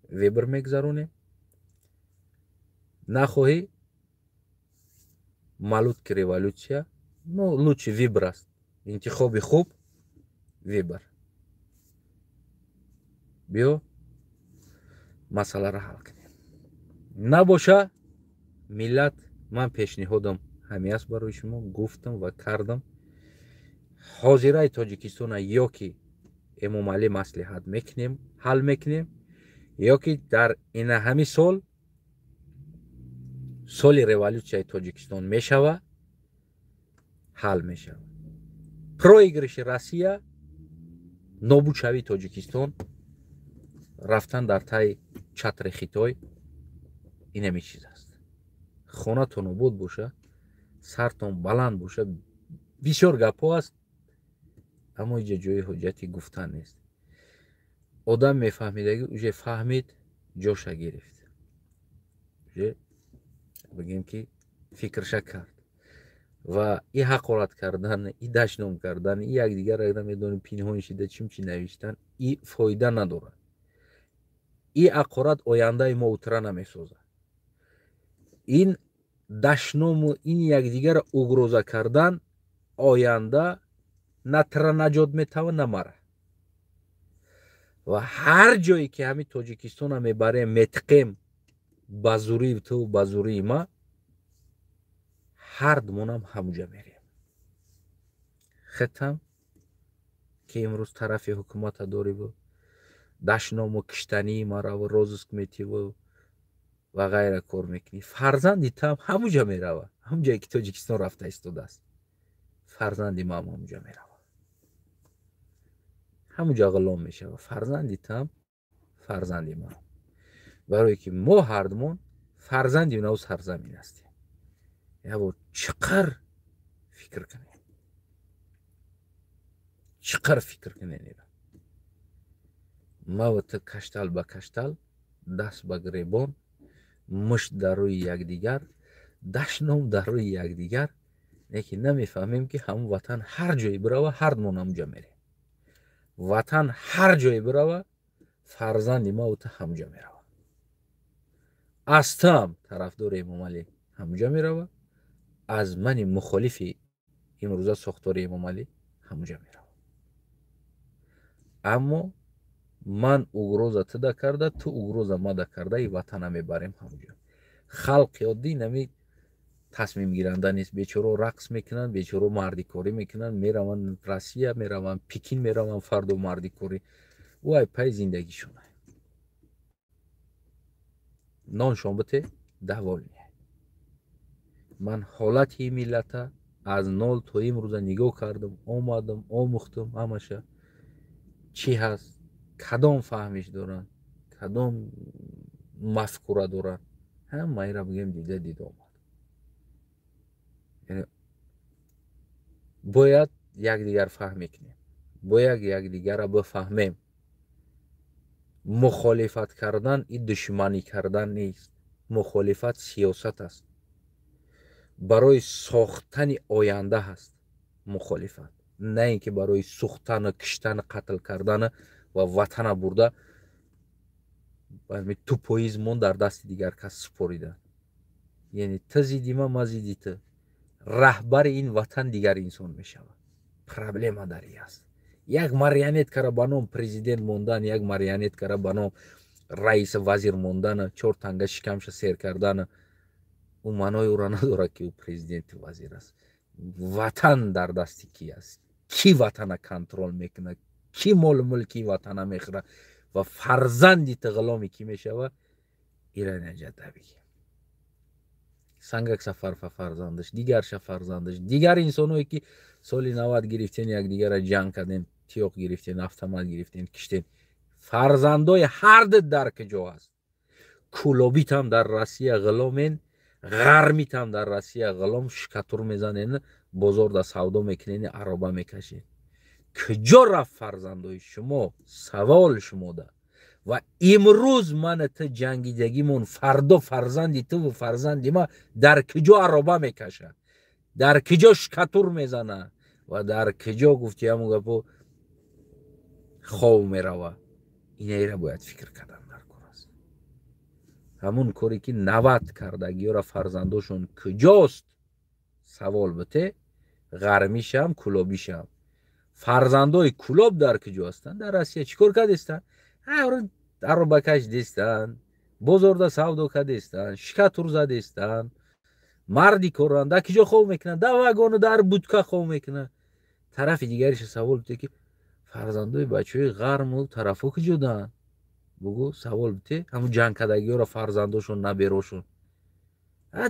выбор мегзаронем, нахоҳӣ, малютки революция. Ну, лучше выбор аст, интихоби хуб выбор. Биё масъаларо ҳал кунем. Набоша, миллат, ман пешниҳодам ҳамин аст барои шумо, гуфтам ва кардам. Ҳозираи Тоҷикистона ё ки Эмомалӣ маслиҳат мекунем, ҳал мекунем, ё ки дар ина ҳамин сол, соли революсияи Тоҷикистон мешава, ҳал мешава. Проигрыши Россия, нобудшавии Тоҷикистон, рафтан дар таи чатри Хитой, инами чиз аст. Хонатон обод боша, сартон баланд боша. Бисёр гапҳо аст, аммо иҷа ҷои ҳуҷҷати гуфтан нест. Одам мефаҳмидаги уже фаҳмид, ҷоша гирифт, уже бигем, ки фикрша кард. Ва и ҳақорат кардан, и дашном кардан, и якдигар намедонем пинҳон шида чим чи навиштан, и фоида надорад. И ҳақорат ояндаи мо утра намесозад. Ин дашному ин якдигарро угроза кардан оянда на тра наҷот метавон, на мара. Ва ҳар ҷое ки ҳамин Тоҷикистона мебарем, метиқем ба зурии ту, ба зурии ма, ҳардумонам ҳамуҷа мерем. Хетам ки имрӯз тарафи ҳукумата дориву дашному киштании мараву розыск метиву ва ғайра кор мекунӣ, фарзанди там ҳамуҷа мерава. Ҳамун ҷое ки Тоҷикистон рафта истодааст, фарзанди мам ҳамуҷа мерава, ҳамуҷа ғулом мешава фарзанди там, фарзанди ман, барое ки мо ҳардумон фарзанди наву сарзамин ҳастем. Як бор чӣ қадр фикр кунем, чӣ қадр фикр кунем. Ира маву ту каштал ба каштал, даст ба гиребон, мушт дар рӯи якдигар, дашном дар рӯи якдигар, лекин намефаҳмем, ки ҳамун ватан ҳар ҷое бирава, ҳардумон ҳамуҷа мерем. Ватан ҳар ҷое бирава, фарзанди маву ту ҳамуҷа мерава. Аз туам тарафдори Эмомалӣ ҳамуҷа мерава, аз мани мухолифи имрӯза сохтори Эмомалӣ ҳамуҷа мерава. Аммо ман угроза туда карда, ту угроза мада карда, и ватана мебарем ҳамуҷа. Халқи оддӣ нами тасмимгиранда нест. Бечоро рақс мекунанд, бечоро мардикорӣ мекунанд, мераванд Россия, мераванд Пекин, мераванд фардо мардикорӣ. Вай пай зиндагишона ноншон бите, довольный. Ман ҳолати миллата аз нол то имрӯза нигоҳ кардам, омадам, омӯхтам ҳамаша, чӣ ҳаст, кадом фаҳмиш доранд, кадом мафкура доранд, ҳамаира бигем, дида дида омад. Яъне бояд якдигар фаҳмӣ кунем, бояд якдигарро бифаҳмем. Мухолифат кардан и душманӣ кардан нест. Мухолифат сиёсат аст, барои сохтани оянда ҳаст мухолифат, на ин ки барои сӯхтану киштану қатл кардану ва ватана бурда тупоизмон дар дасти дигар кас супоридан. Яъне ту зидди ман, ман зидди ту, раҳбари ин ватан дигар инсон мешавад. Проблема дар ин аст. Як марионеткара ба ном президент мондан, як марионеткара ба ном раиси вазир мондан, чор танга шикамша сер кардан, ӯ маънои ӯро надорад, ки ӯ президенти вазир аст. Ватан дар дасти ки аст? Ки ватана контрол мекунад, ки молу мулки ватана мехӯрад ва фарзанди ту ғуломи кӣ мешава, ира наҷата бигӣ. Сангак Сафарфа фарзандаш, дигарша фарзандаш, дигар инсоное ки соли 90 гирифтен, якдигара ҷанг карден, тиёқ гирифтен, автомат гирифтен, киштен, фарзандои ҳарду дар куҷо ҳаст? Кӯлобитам дар Россия ғуломен, ғармитам дар Россия ғулом, шикатур мезанен, бозорда савдо мекунен, ароба мекашед. Куҷо рафт фарзандои шумо? Савол шумода. Ва имрӯз мана ту ҷангидагимон, фардо фарзанди туву фарзанди ма дар куҷо ароба мекашад, дар куҷо шикатур мезана ва дар куҷо, гуфти ҳамон гапо, хов мерава. Инаира бояд фикр кардан дар кор аст. Ҳамун коре ки 90 кардагиёра фарзандошон куҷост, савол бите. Ғармишам, кӯлобишам, фарзандои Кӯлоб дар куҷо ҳастанд? Дар Россия чӣ кор кардестанд? Аробакаш дестанд, бозорда савдо кардестанд, шикатур задестанд, марди коранд. Дар куҷо хов мекунанд? Дар вагону дар будка хов мекунанд. Тарафи дигариша савол бите, ки фарзандои бачаҳои ғарму тарафҳо куҷодаанд? Бугӯ, савол бите ҳамун ҷангкардагиёро, фарзандошон, наберошон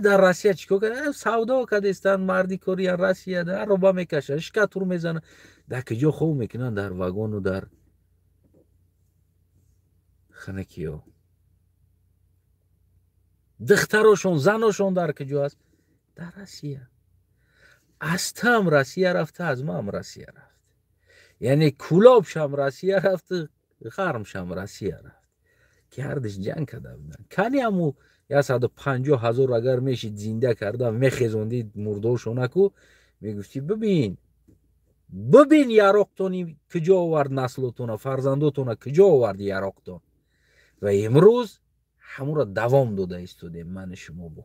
дар Россия чӣ кор кард? Савдо кардестанд, марди кориян, Россияда ароба мекашанд, шикатур мезананд. Дар куҷо хов мекунанд? Дар вагону дар ханакиё. Духтарошон, заношон дар куҷо аст? Дар Россия. Аз там Россия рафта, аз мам Россия рафт. Яъне Кӯлобшам Россия рафт, ғармшам Россия рафт, ки ҳардиш ҷанг карда буданд. Кани ҳаму 150 000 агар мешид зинда карда мехезондӣ мурдошонаку, мегуфтӣ: бибин, бибин, яроқтони куҷо овард, наслотона, фарзандотона куҷо овард яроқтон. Ва имрӯз ҳамуро давом дода истодем мани шумо бо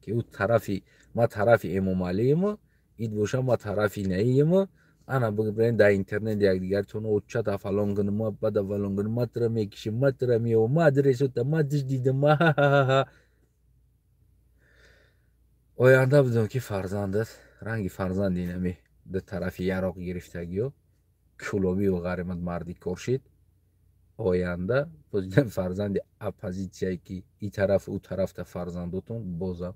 ки ӯ тарафи ма, тарафи Эмомалиему ид боша, ма тарафи наиему. Ана бибирен, дар интернет якдигартон очата фалон кунам, ма бада фалон кунам, ма тра мекишим, ма тра меёвам, ма адресота, ма диш дидам, ма ха. Оянда бидон, ки фарзандат ранги фарзанди нами ду тарафи яроқ гирифтагиё, кӯлобиву ғаримат, марди кор шид. Оянда фарзанди оппозитсияе ки и тараф, ӯ тарафта фарзандотон бозам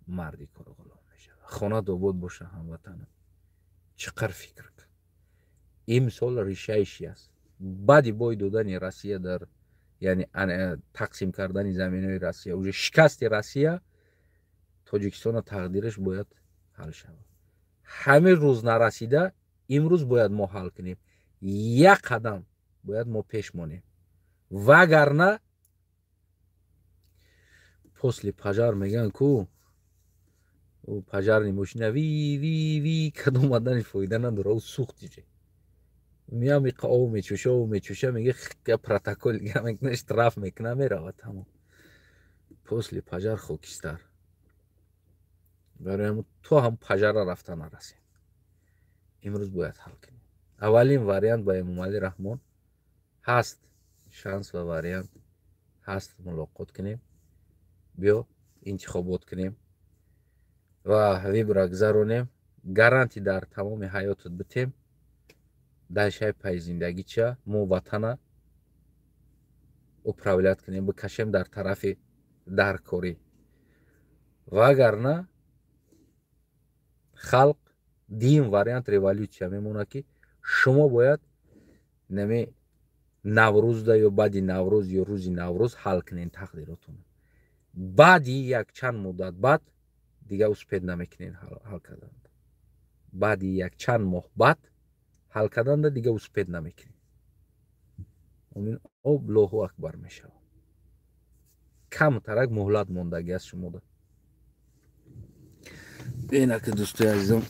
марди кору ғулом мешавад. Хона обод боша, ҳамватанам. Чӣ қадр фикр кун. Имсол решающий аст. Баъди бой додани Россия дар, яъне тақсим кардани заминҳои Россия, уже шикасти Россия, Тоҷикистона тақдираш бояд ҳал шавад. Ҳамин рӯз нарасида, имрӯз бояд мо ҳал кунем. Як қадам бояд мо пеш монем, вагарна после пожар мегӯянд ку, пожарный мошина ви ви ви кад омадани фоида надора, ӯ сӯхт. Меям, иқа ов мечӯша, ов мечӯша, мега протокол мекуна, штраф мекуна, мерава, тамом. После пожар хокистар. Барои ҳамн то ҳам пожара рафта нарасем, имрӯз бояд ҳал кунем. Аввалин вариант ба Эмомалӣ Раҳмон ҳаст, шанс ва вариант ҳаст: мулоқот кунем, биё интихобот кунем ва выбора гузаронем, гарантӣ дар тамоми ҳаётат битем, дальшаи пай зиндагӣ чия, мо ватана управлять кунем, бикашем дар тарафи даркорӣ. Вагарна халқ дуюм вариант революция мемонад, ки шумо бояд нами Наврӯзда ё баъди Наврӯз ё рӯзи Наврӯз ҳал кунен тақдиротонро. Баъди якчанд муддат баъд дига успеть намекунен ҳал кардан. Баъди якчанд моҳ баъд ҳал карданда дига успеть намекунем. Аллоҳу акбар мешавад. Камтарак муҳлат мондагӣ аст шумода. Бенаки, дӯстои азизам,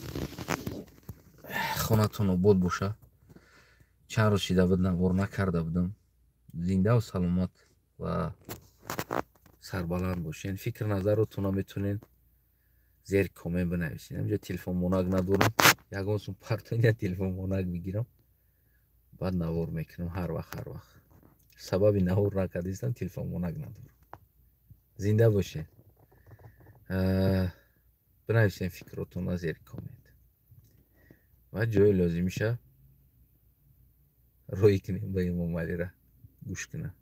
хонатон обод боша. Чанд рӯз шида буд, навор накарда будам. Зиндаву саломат ва сарбаланд бошен. Фикр назаротонро метонед зери коммент бинависед. Инҷа телефон монак надорам, ягон сум партония телефон монак бигирам, баъд навор мекунам. Ҳар вақт, ҳар вақт. Сабаби навор накардистам, телефон монак надорам. Зинда бошед, бинависем фикротонро зери коммент. Ва ҷои лозимиша рӯй кунем ба Эмомалира, гӯш кунад.